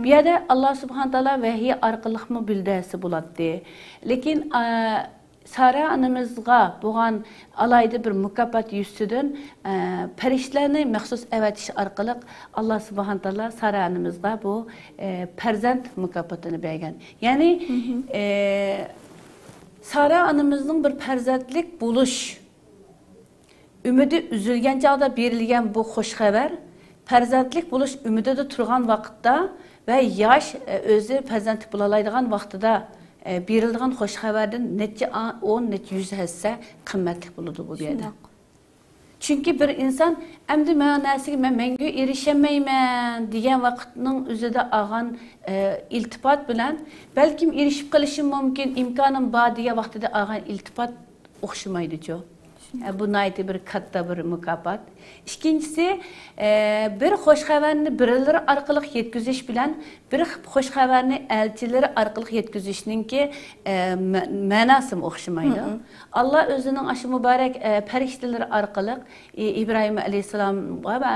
بۇ يەردە ئاللا سۇبھانە تائالا ۋەھىي ئارقىلىقمۇ بىلدۈرسە بولاتتى. لېكىن، ئە، سارا ئانىمىزغا بولغان ئالاھىدە بىر مۇكاپات يۈزىسىدىن، ئە، پەرىشتىلەرنى مەخسۇس ئەۋەتىش ئارقىلىق ئاللا سۇبھانە تائالا سارا ئانىمىزغا بۇ، ئە، پەرزەنت مۇكاپاتىنى بەرگەن. يەنى، ئە، سارا ئانىمىزنىڭ بىر پەرزەنتلىك بولۇش ئۈمىدى ئۈزۈلگەن چاغدا بېرىلگەن بۇ خوش خەۋەر، پەرزەنتلىك بولۇش ئۈمىدىدە تۇرغان ۋاقىتتا ۋە ياش، ئۆزى پەرزەنتلىك بولالايدىغان ۋاقتىدا، بېرىلىدىغان خوش خەۋەردىن نەچچە ئا-، ئون، نەچچە يۈز ھەسسە قىممەتلىك بولىدۇ بۇ يەردە. شۇنداق. چۈنكى بىر ئىنسان، «ئەمدى مەن نەرسىگە مەن مەڭگۈ ئېرىشەلمەيمەن» دېگەن ۋاقىتنىڭ ئۆزىدە ئالغان، ئىلتىپات بىلەن، «بەلكىم ئېرىشىپ قېلىشىم مۇمكىن، ئىمكانىم بار» دېگەن ۋاقتىدا ئالغان ئىلتىپات ئوخشىمايدۇچۇ. ئە، بۇ ناھايىتى بىر كاتتا بىر مۇكاپات. ئىككىنچىسى، ئە، بىر خوش خەۋەرنى بىرىلىرى ئارقىلىق يەتكۈزۈش بىلەن بىر خوش خەۋەرنى ئەلچىلىرى ئارقىلىق يەتكۈزۈشنىڭكى، ئە، مە-، مەناسىمۇ ئوخشىمايدۇ. ئاللا ئۆزىنىڭ ئاشۇ مۇبارەك، ئە، پەرىشتىلىرى ئارقىلىق ئى-، ئىبراھىم ئەلەيھىسسالامغا ۋە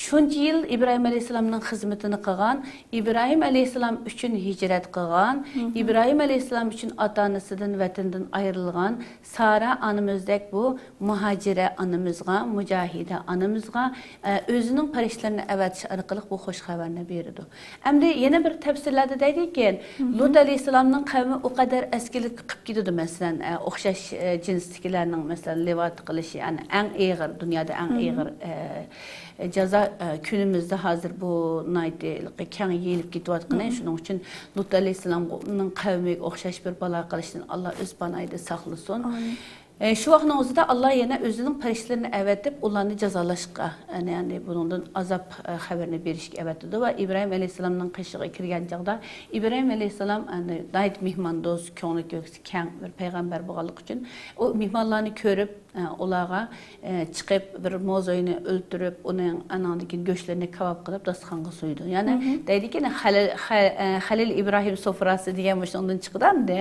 شۇنچە يىل ئىبراھىم ئەلەيھىسسالامنىڭ خىزمىتىنى قىلغان، ئىبراھىم ئەلەيھىسسالام ئۈچۈن ھىجرەت قىلغان، ئىبراھىم ئەلەيھىسسالام ئۈچۈن ئاتا-ئانىسىدىن، ۋەتىنىدىن ئايرىلغان سارا ئانىمىزدەك بۇ مۇھاجىرە ئانىمىزغا، مۇجاھىدە ئانىمىزغا، ئە، ئۆزىنىڭ پەرىشتىلىرىنى ئەۋەتىش ئارقىلىق بۇ خوش خەۋەرنى بېرىدۇ. ئەمدى يەنە بىر تەپسىرلەردە دەيدىكەن، لۇت ئەلەيھىسسالامنىڭ قەۋمى ئۇ قەدەر ئەسكىلىك قىلىپ كېتىدۇ، مەسىلەن، ئە، ئوخشاش، ئە، جىنستىكىلەرنىڭ، مەسىلەن، لىۋات قىلىشى، يەنى ئەڭ ئېغىر، دۇنيادا ئەڭ ئېغىر، ئە، جازا، ئە، كۈنىمىزدە ھازىر بۇ ناھايىتى كەڭ يېيىلىپ كېتىۋاتقىنى، شۇنىڭ ئۈچۈن لۇت ئەلەيھىسسالامنىڭ قەۋمىگە ئوخشاش بىر بالا قىلىشتىن ئاللا ئۆز پاناھىدا ساقلىسۇن. ئامىن. ئە، شۇ ۋاقىتنىڭ ئۆزىدە ئاللا يەنە ئۆزىنىڭ پەرىشتىلىرىنى ئەۋەتىپ، ئۇلارنى جازالاشقا، يەنى، يەنى بۇنىڭدىن ئازاب، ئە، خەۋىرىنى بېرىشكە ئەۋەتىدۇ ۋە ئىبراھىم ئەلەيھىسسالامنىڭ قېشىغا كىرگەن چاغدا ئىبراھىم ئەلەيھىسسالام، يەنى، ناھايىتى مېھماندوست، كۆڭلى كۆكسى كەڭ بىر پەيغەمبەر بولغانلىقى ئۈچۈن ئۇ مېھمانلارنى كۆرۈپ، ئە، ئۇلارغا، ئە، چىقىپ بىر موزاينى ئۆلتۈرۈپ، ئۇنىڭ ئاناڭدىن كېيىن گۆشلىرىنى كاۋاپ قىلىپ داستىخانغا سويىدۇ. يەنى دەيدىكى، خەلىل، خە-، ئە، خەلىل ئىبراھىم سوفراسى دېگەن مۇشۇنىڭدىن چىقىدۇ ئەمدى.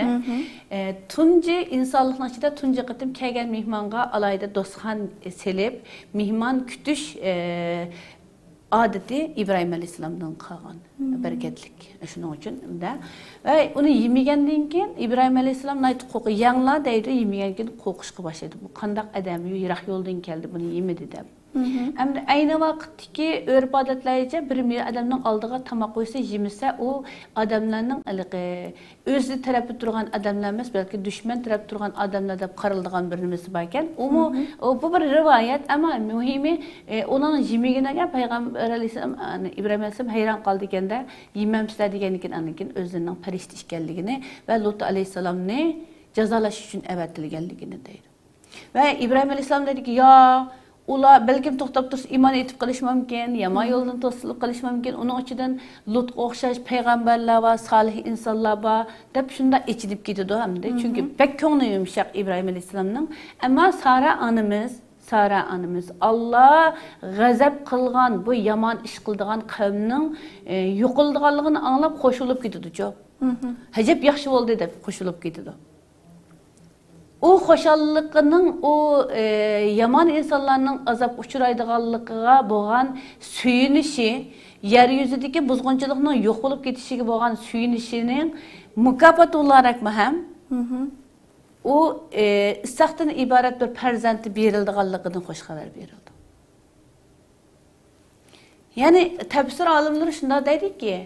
ئە، تۇنجى ئىنسانلىقنىڭ ئىچىدە تۇنجى قېتىم كەلگەن مېھمانغا ئالاھىدە داستىخان سېلىپ، مېھمان كۈتۈش، ئە، ئادىتى ئىبراھىم ئەلەيھىسسالامدىن قالغان بەرىكەتلىك. شۇنىڭ ئۈچۈن دە. ۋە ئۇنى يېمىگەندىن كېيىن ئىبراھىم ئەلەيھىسسالام ناھايىتى قورقۇ-، يەڭلا دەيدۇ، يېمىگەندىن كېيىن قورقۇشقا باشلايدۇ. بۇ قانداق ئادەم، يىراق يولدىن كەلدى، بۇنى يېمىدى دەپ. ئەمدى ئەينى ۋاقىتتىكى ئۆرپ-ئادەتلەرچە بىر مىللەت ئادەمنىڭ ئالدىغا تاماق قويسا، يېمىسە، ئۇ ئادەملەرنىڭ ھېلىقى ئۆزى تەرەپتە تۇرغان ئادەملەر ئەمەس، بەلكى دۈشمەن تەرەپتە تۇرغان ئادەملەر دەپ قارىلىدىغان بىر نېمىسى باركەن. ئۇمۇ، ئۇ، بۇ بىر رىۋايەت، ئەمما مۇھىمى، ئى، ئۇنىڭ يېمىگىنىگە پەيغەمبەر ئەلەيھىسسالام، ئەنە، ئىبراھىم ئەلەيھىسسالام ھەيران قالدىكەن-دە، يېمەمسىلەر دېگەندىن كېيىن، ئاندىن كېيىن ئۆزلىرىنىڭ پەرىشتە ئىكەنلىكىنى ۋە لۇت ئەلەيھىسسالامنى جازالاش ئۈچۈن ئەۋەتىلگەنلىكىنى دەيدۇ. ۋە ئىبراھىم ئەلەيھىسسالام دېدىكى، يا، ئۇلار بەلكىم توختاپ تۇرسا ئىمان ئېيتىپ قېلىشى مۇمكىن، يامان يولدىن توسۇلۇپ قېلىشى مۇمكىن. ئۇنىڭ ئىچىدىن لۇتقا ئوخشاش پەيغەمبەرلەر بار، سالىھ ئىنسانلار بار، دەپ شۇنداق ئېچىنىپ كېتىدۇ ئەمدى. چۈنكى بەك كۆڭلى يۇمشاق ئىبراھىم ئەلەيھىسسالامنىڭ. ئەمما سارا ئانىمىز، سارا ئانىمىز، ئاللا غەزەپ قىلغان بۇ يامان ئىش قىلىدىغان قەۋمنىڭ، ئە، يوقىلىدىغانلىقىنى ئاڭلاپ خوش بولۇپ كېتىدۇچۇ. ئەجەب ياخشى بولدى دەپ خوش بولۇپ كېتىدۇ. ئۇ خۇشاللىقىنىڭ ئۇ، ئى، يامان ئىنسانلارنىڭ ئازابقا ئۇچرايدىغانلىقىغا بولغان سۆيۈنۈشى، يەر يۈزىدىكى بۇزغۇنچىلىقنىڭ يوق بولۇپ كېتىشىگە بولغان سۆيۈنۈشىنىڭ مۇكاپاتى بولارەكمۇ ھەم؟ ئۇ، ئى، ئىسھاقتىن ئىبارەت بىر پەرزەنتى بېرىلىدىغانلىقىدىن خۇش خەۋەر بېرىلدى. يەنى تەپسىر ئالىملىرى شۇنداق دەيدۇكى،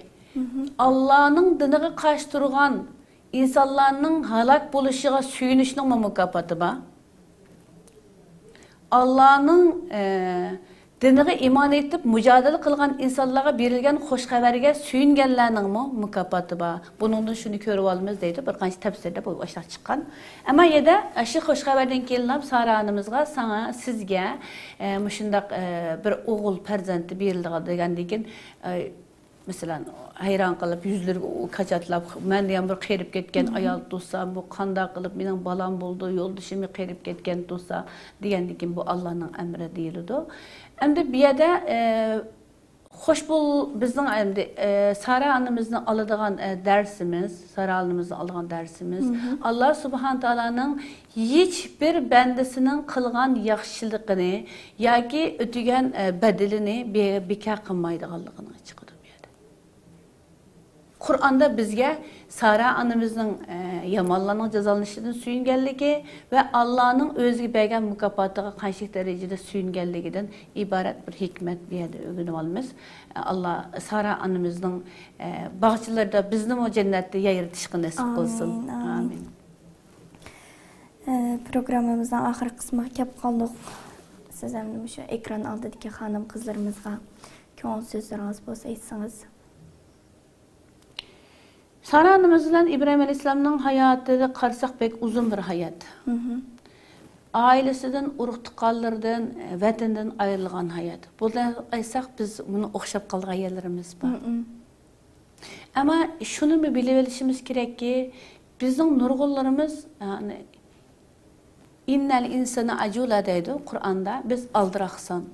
ئاللانىڭ دىنىغا قارشى تۇرغان ئىنسانلارنىڭ ھالاك بولۇشىغا سۆيۈنۈشنىڭمۇ مۇكاپاتى بار. ئاللانىڭ، ئە، دىنىغا ئىمان ئېيتىپ مۇجادىلە قىلغان ئىنسانلارغا بېرىلگەن خۇش خەۋەرگە سۆيۈنگەنلەرنىڭمۇ مۇكاپاتى بار. بۇنىڭدىن شۇنى كۆرۈۋالىمىز دەيدۇ، بىر قانچە تەپسىرلەر بۇ ئاشۇنداق چىققان. ئەمما يەنە ئاشۇ خۇش خەۋەردىن كېيىنلا سارا ئانىمىزغا، ساڭا، سىزگە، ئە، مۇشۇنداق، ئە، بىر ئوغۇل پەرزەنتى بېرىلىدىغان دېگەندىن كېيىن، ئە، مەسىلەن، ھەيران قېلىپ، يۈزلىرى كاچاتلاپ، مەن دېگەن بىر قېرىپ كەتكەن ئايال تۇرسا، بۇ قانداق قىلىپ مېنىڭ بالام بولىدۇ، يولدىشىممۇ قېرىپ كەتكەن تۇرسا، دېگەندىن كېيىن بۇ ئاللانىڭ ئەمرى دېيىلىدۇ. ئەمدى بۇ يەردە، ئە، خوش بول، بىزنىڭ ئەمدى، ئە، سارا ئانىمىزنى ئالىدىغان، ئە، دەرسىمىز، سارا ئانىمىزنى ئالىدىغان دەرسىمىز، ئاللا سۇبھانە تائالانىڭ ھېچ بىر بەندىسىنىڭ قىلغان ياخشىلىقىنى ياكى ئۆتىگەن، ئە، بەدىلىنى بى-، بىكار قىلمايدىغانلىقىنى چىقىدۇ بۇ يەردە. قۇرئاندا بىزگە سارا ئانىمىزنىڭ، ئە، يامانلارنىڭ جازالىنىشىدىن سۆيۈنگەنلىكى ۋە ئاللانىڭ ئۆزىگە بەرگەن مۇكاپاتىغا قانچىلىك دەرىجىدە سۆيۈنگەنلىكىدىن ئىبارەت بىر ھېكمەت بۇ يەردە ئۆگىنىۋالىمىز. ئاللا سارا ئانىمىزنىڭ، ئە، باغچىلىرىدا بىزنىمۇ جەننەتتە يايرىتىشقا نېسىپ قىلسۇن. ئامىن، ئامىن. ئامىن. ئە، پروگراممىمىزنىڭ ئاخىرقى قىسمىغا كەپ قالدۇق. سىز ئەمدى مۇشۇ ئېكران ئالدىدىكى خانىم قىزلىرىمىزغا كۆڭۈل سۆزلىرىڭىز بولسا ئېيتسىڭىز. سارا ئانىمىز بىلەن ئىبراھىم ئەلەيھىسسالامنىڭ ھاياتىنى قارىساق، بەك ئۇزۇن بىر ھايات. ئائىلىسىدىن، ئۇرۇق-تۇغقانلىرىدىن، ۋەتىنىدىن ئايرىلغان ھايات. بۇنى ئايتساق، بىز بۇنى ئوخشاپ قالىدىغان يەرلىرىمىز بار. ئەمما شۇنىمۇ بىلىۋېلىشىمىز كېرەككى، بىزنىڭ نۇرغۇنلىرىمىز، يەنى، «ئىننەل ئىنسانە ئەجۇلا» دەيدۇ قۇرئاندا، بىز ئالدىراقسان.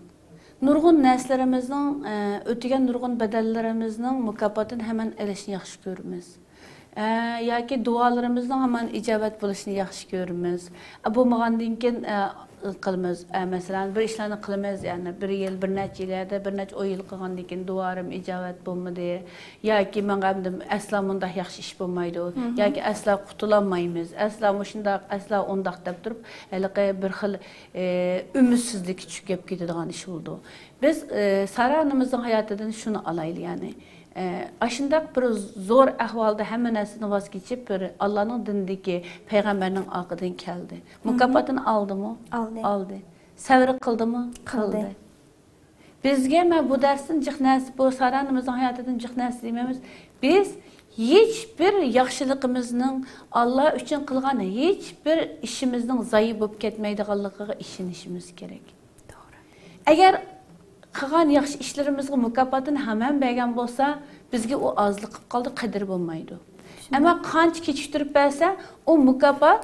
نۇرغۇن نەرسىلىرىمىزنىڭ، ئە، ئۆتىگەن نۇرغۇن بەدەللىرىمىزنىڭ مۇكاپاتىنى ھەمەن ئېلىشنى ياخشى كۆرىمىز. ئە، ياكى دۇئالىرىمىزنىڭ ھامان ئىجابەت بولۇشىنى ياخشى كۆرىمىز. ئە، بولمىغاندىن كېيىن، ئە، قىلىمىز. ئە، مەسىلەن، بىر ئىشلارنى قىلىمىز، يەنى بىر يىل، بىر نەچچە يىل، يا بىر نەچچە ئون يىل قىلغاندىن كېيىن دۇئالىرىم ئىجابەت بولمىدى. ياكى ماڭا ئەمدى ئەسلا مۇنداق ياخشى ئىش بولمايدۇ. ياكى ئەسلا قۇتۇلالمايمىز. ئەسلا مۇشۇنداق، ئەسلا ئۇنداق دەپ تۇرۇپ، ھېلىقى بىر خىل، ئە، ئۈمىدسىزلىككە چۈشۈپ كېتىدىغان ئىش بولىدۇ. بىز، ئە، سارا ئانىمىزنىڭ ھاياتىدىن شۇنى ئالايلى، يەنى. ئاشۇنداق بىر زور ئەھۋالدا ھەممە نەرسىدىن ۋاز كېچىپ، بىر ئاللانىڭ دىنىدىكى پەيغەمبەرنىڭ ئارقىدىن كەلدى. مۇكاپاتىنى ئالدىمۇ؟ ئالدى. ئالدى. سەۋر قىلدىمۇ؟ قىلدى. قىلدى. بىزگە مەن بۇ دەرستىن جىق نەرسە، بۇ سارا ئانىمىزنىڭ ھاياتىدىن جىق نەرسە دېمەيمىز. بىز ھېچ بىر ياخشىلىقىمىزنىڭ، ئاللا ئۈچۈن قىلغان ھېچ بىر ئىشىمىزنىڭ زايە بولۇپ كەتمەيدىغانلىقىغا ئىشىنىشىمىز كېرەك. توغرا. ئەگەر قىلغان ياخشى ئىشلىرىمىزغا مۇكاپاتىنى ھەممە بەرگەن بولسا، بىزگە ئۇ ئازلىق قىلىپ قالدى، قەدرى بولمايدۇ. ئەمما قانچە كېچىكتۈرۈپ بەرسە، ئۇ مۇكاپات،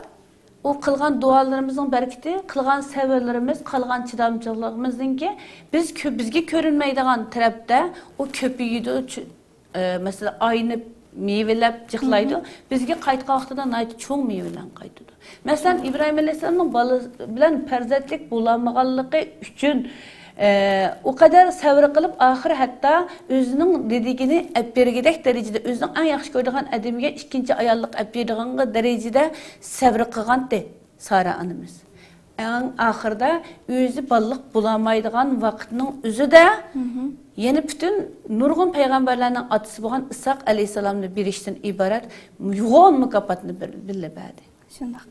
ئۇ قىلغان دۇئالىرىمىزنىڭ بەرىكىتى، قىلغان سەۋرلىرىمىز، قىلغان چىدامچانلىقىمىزنىڭكى بىز كۆ-، بىزگە كۆرۈنمەيدىغان تەرەپتە ئۇ كۆپىيىدۇ، چۈ-، ئە، مەسىلەن، ئاينىپ، مېۋىلەپ جىقلايدۇ. بىزگە قايتقان ۋاقتىدا ناھايىتى چوڭ مېۋە بىلەن قايتىدۇ. مەسىلەن، ئىبراھىم ئەلەيھىسسالامنىڭ بالىسى بىلەن پەرزەنتلىك بولالمىغانلىقى ئۈچۈن، ئە، ئۇ قەدەر سەۋر قىلىپ، ئاخىرى ھەتتا ئۆزىنىڭ دېدىكىنى ئەپ بېرگۈدەك دەرىجىدە، ئۆزىنىڭ ئەڭ ياخشى كۆرىدىغان ئادىمىگە ئىككىنچى ئاياللىق ئەپ بېرىدىغانغا دەرىجىدە سەۋر قىلغانتى. سارا ئانىمىز. ئەڭ ئاخىرىدا ئۆزى بالىلىق بولالمايدىغان ۋاقىتنىڭ ئۆزىدە يەنە پۈتۈن نۇرغۇن پەيغەمبەرلەرنىڭ ئاتىسى بولغان ئىسھاق ئەلەيھىسسالامنى بېرىشتىن ئىبارەت يوغان مۇكاپاتنى بىر-، بىللە بەردى. شۇنداق.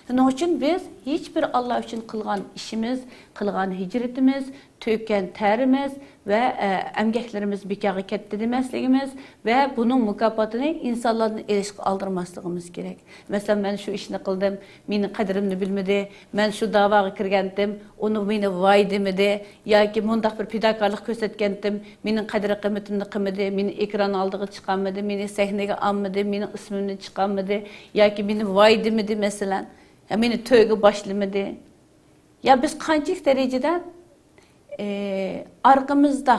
شۇنىڭ ئۈچۈن بىز ھېچ بىر ئاللا ئۈچۈن قىلغان ئىشىمىز، قىلغان ھىجرىتىمىز، تۆككەن تەرىمىز ۋە، ئە، ئەمگەكلىرىمىز بىكارغا كەتتى دېمەسلىكىمىز ۋە بۇنىڭ مۇكاپاتىنى ئىنسانلاردىن ئېلىشقا ئالدىرىماسلىقىمىز كېرەك. مەسىلەن، مەن شۇ ئىشنى قىلدىم، مېنىڭ قەدرىمنى بىلمىدى، مەن شۇ داۋاغا كىرگەنتىم، ئۇنى مېنى ۋاي دېمىدى ياكى مۇنداق بىر پىداكارلىق كۆرسەتكەنتىم، مېنىڭ قەدىر-قىممىتىمنى قىلمىدى، مېنى ئېكران ئالدىغا چىقارمىدى، مېنى سەھنىگە ئالمىدى، مېنىڭ ئىسمىمنى چىقارمىدى ياكى مېنى ۋاي دېمىدى، مەسىلەن، يا مېنى تۆگە باشلىمىدى. يا بىز قانچىلىك دەرىجىدە، ئى، ئارقىمىزدا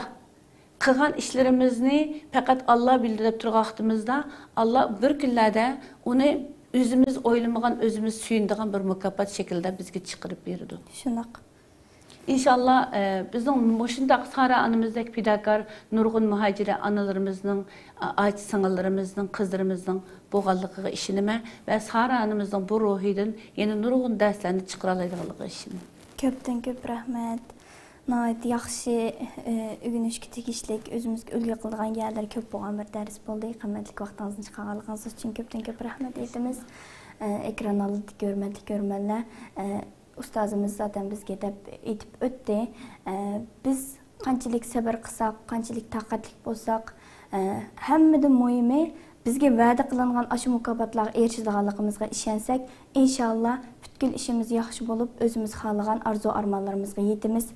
قىلغان ئىشلىرىمىزنى پەقەت ئاللا بىلىدۇ دەپ تۇرغان ۋاقتىمىزدا، ئاللا بىر كۈنلەردە ئۇنى ئۆزىمىز ئويلىمىغان، ئۆزىمىز سۆيۈنىدىغان بىر مۇكاپات شەكلىدە بىزگە چىقىرىپ بېرىدۇ. شۇنداق. ئىنشاللا، ئى، بىزنىڭ مۇشۇنداق سارا ئانىمىزدەك پىداكار نۇرغۇن مۇھاجىرە ئانىلىرىمىزنىڭ، ئاچا سىڭىللىرىمىزنىڭ، قىزلىرىمىزنىڭ بولغانلىقىغا ئىشىنىمەن ۋە سارا ئانىمىزنىڭ بۇ روھىدىن يەنە نۇرغۇن دەرسلەرنى چىقىرالايدىغانلىقىغا ئىشىنىمەن. كۆپتىن كۆپ رەھمەت. ناھايىتى ياخشى، ئە، ئۆگىنىشكە تېگىشلىك، ئۆزىمىزگە ئۈلگە قىلىدىغان يەرلىرى كۆپ بولغان بىر دەرس بولدى. قىممەتلىك ۋاقتىڭىزنى چىقارغانلىقىڭىز ئۈچۈن كۆپتىن كۆپ رەھمەت ئېيتىمىز. ئە، ئېكران ئالدىدىكى ھۆرمەتلىك كۆرۈرمەنلەر، ئە، ئۇستازىمىز زاتەن بىزگە دەپ ئېيتىپ ئۆتتى. ئە، بىز قانچىلىك سەۋر قىلساق، قانچىلىك تاقەتلىك بولساق، ئە، ھەممىدىن مۇھىمى، بىزگە ۋەدە قىلىنغان ئاشۇ مۇكاپاتلارغا ئېرىشىدىغانلىقىمىزغا ئىشەنسەك، ئىنشاللا پۈتكۈل ئىشىمىز ياخشى بولۇپ، ئۆزىمىز خالىغان ئارزۇ ئارمانلىرىمىزغا يېتىمىز.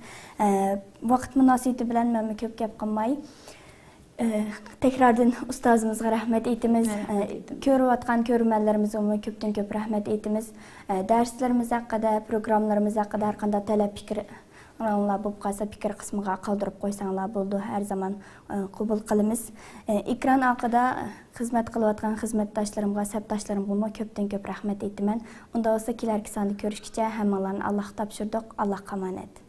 ئە، ۋاقىت مۇناسىۋىتى بىلەن مەنمۇ كۆپ گەپ قىلماي، ئە، تەكراردىن ئۇستازىمىزغا رەھمەت ئېيتىمىز. رەھمەت ئە، ئېيتىمىز. كۆرۈۋاتقان كۆرۈرمەنلىرىمىزگىمۇ كۆپتىن كۆپ رەھمەت ئېيتىمىز. ئە، دەرسلىرىمىز ھەققىدە، پروگراممىلىرىمىز ھەققىدە ھەر قانداق تەلەپ پىكىر ئىڭلار بولۇپ قالسا، پىكىر قىسمىغا قالدۇرۇپ قويساڭلار بولىدۇ، ھەر زامان، ئە، قوبۇل قىلىمىز. ئە، ئېكران ئارقىدا خىزمەت قىلىۋاتقان خىزمەتداشلىرىمغا، سەپداشلىرىمغىمۇ كۆپتىن كۆپ رەھمەت ئېيتىمەن. ئۇنداق بولسا، كېلەركى ساندا كۆرۈشكىچە ھەممىڭلارنى ئاللاغا تاپشۇردۇق. ئاللاغا ئامانەت.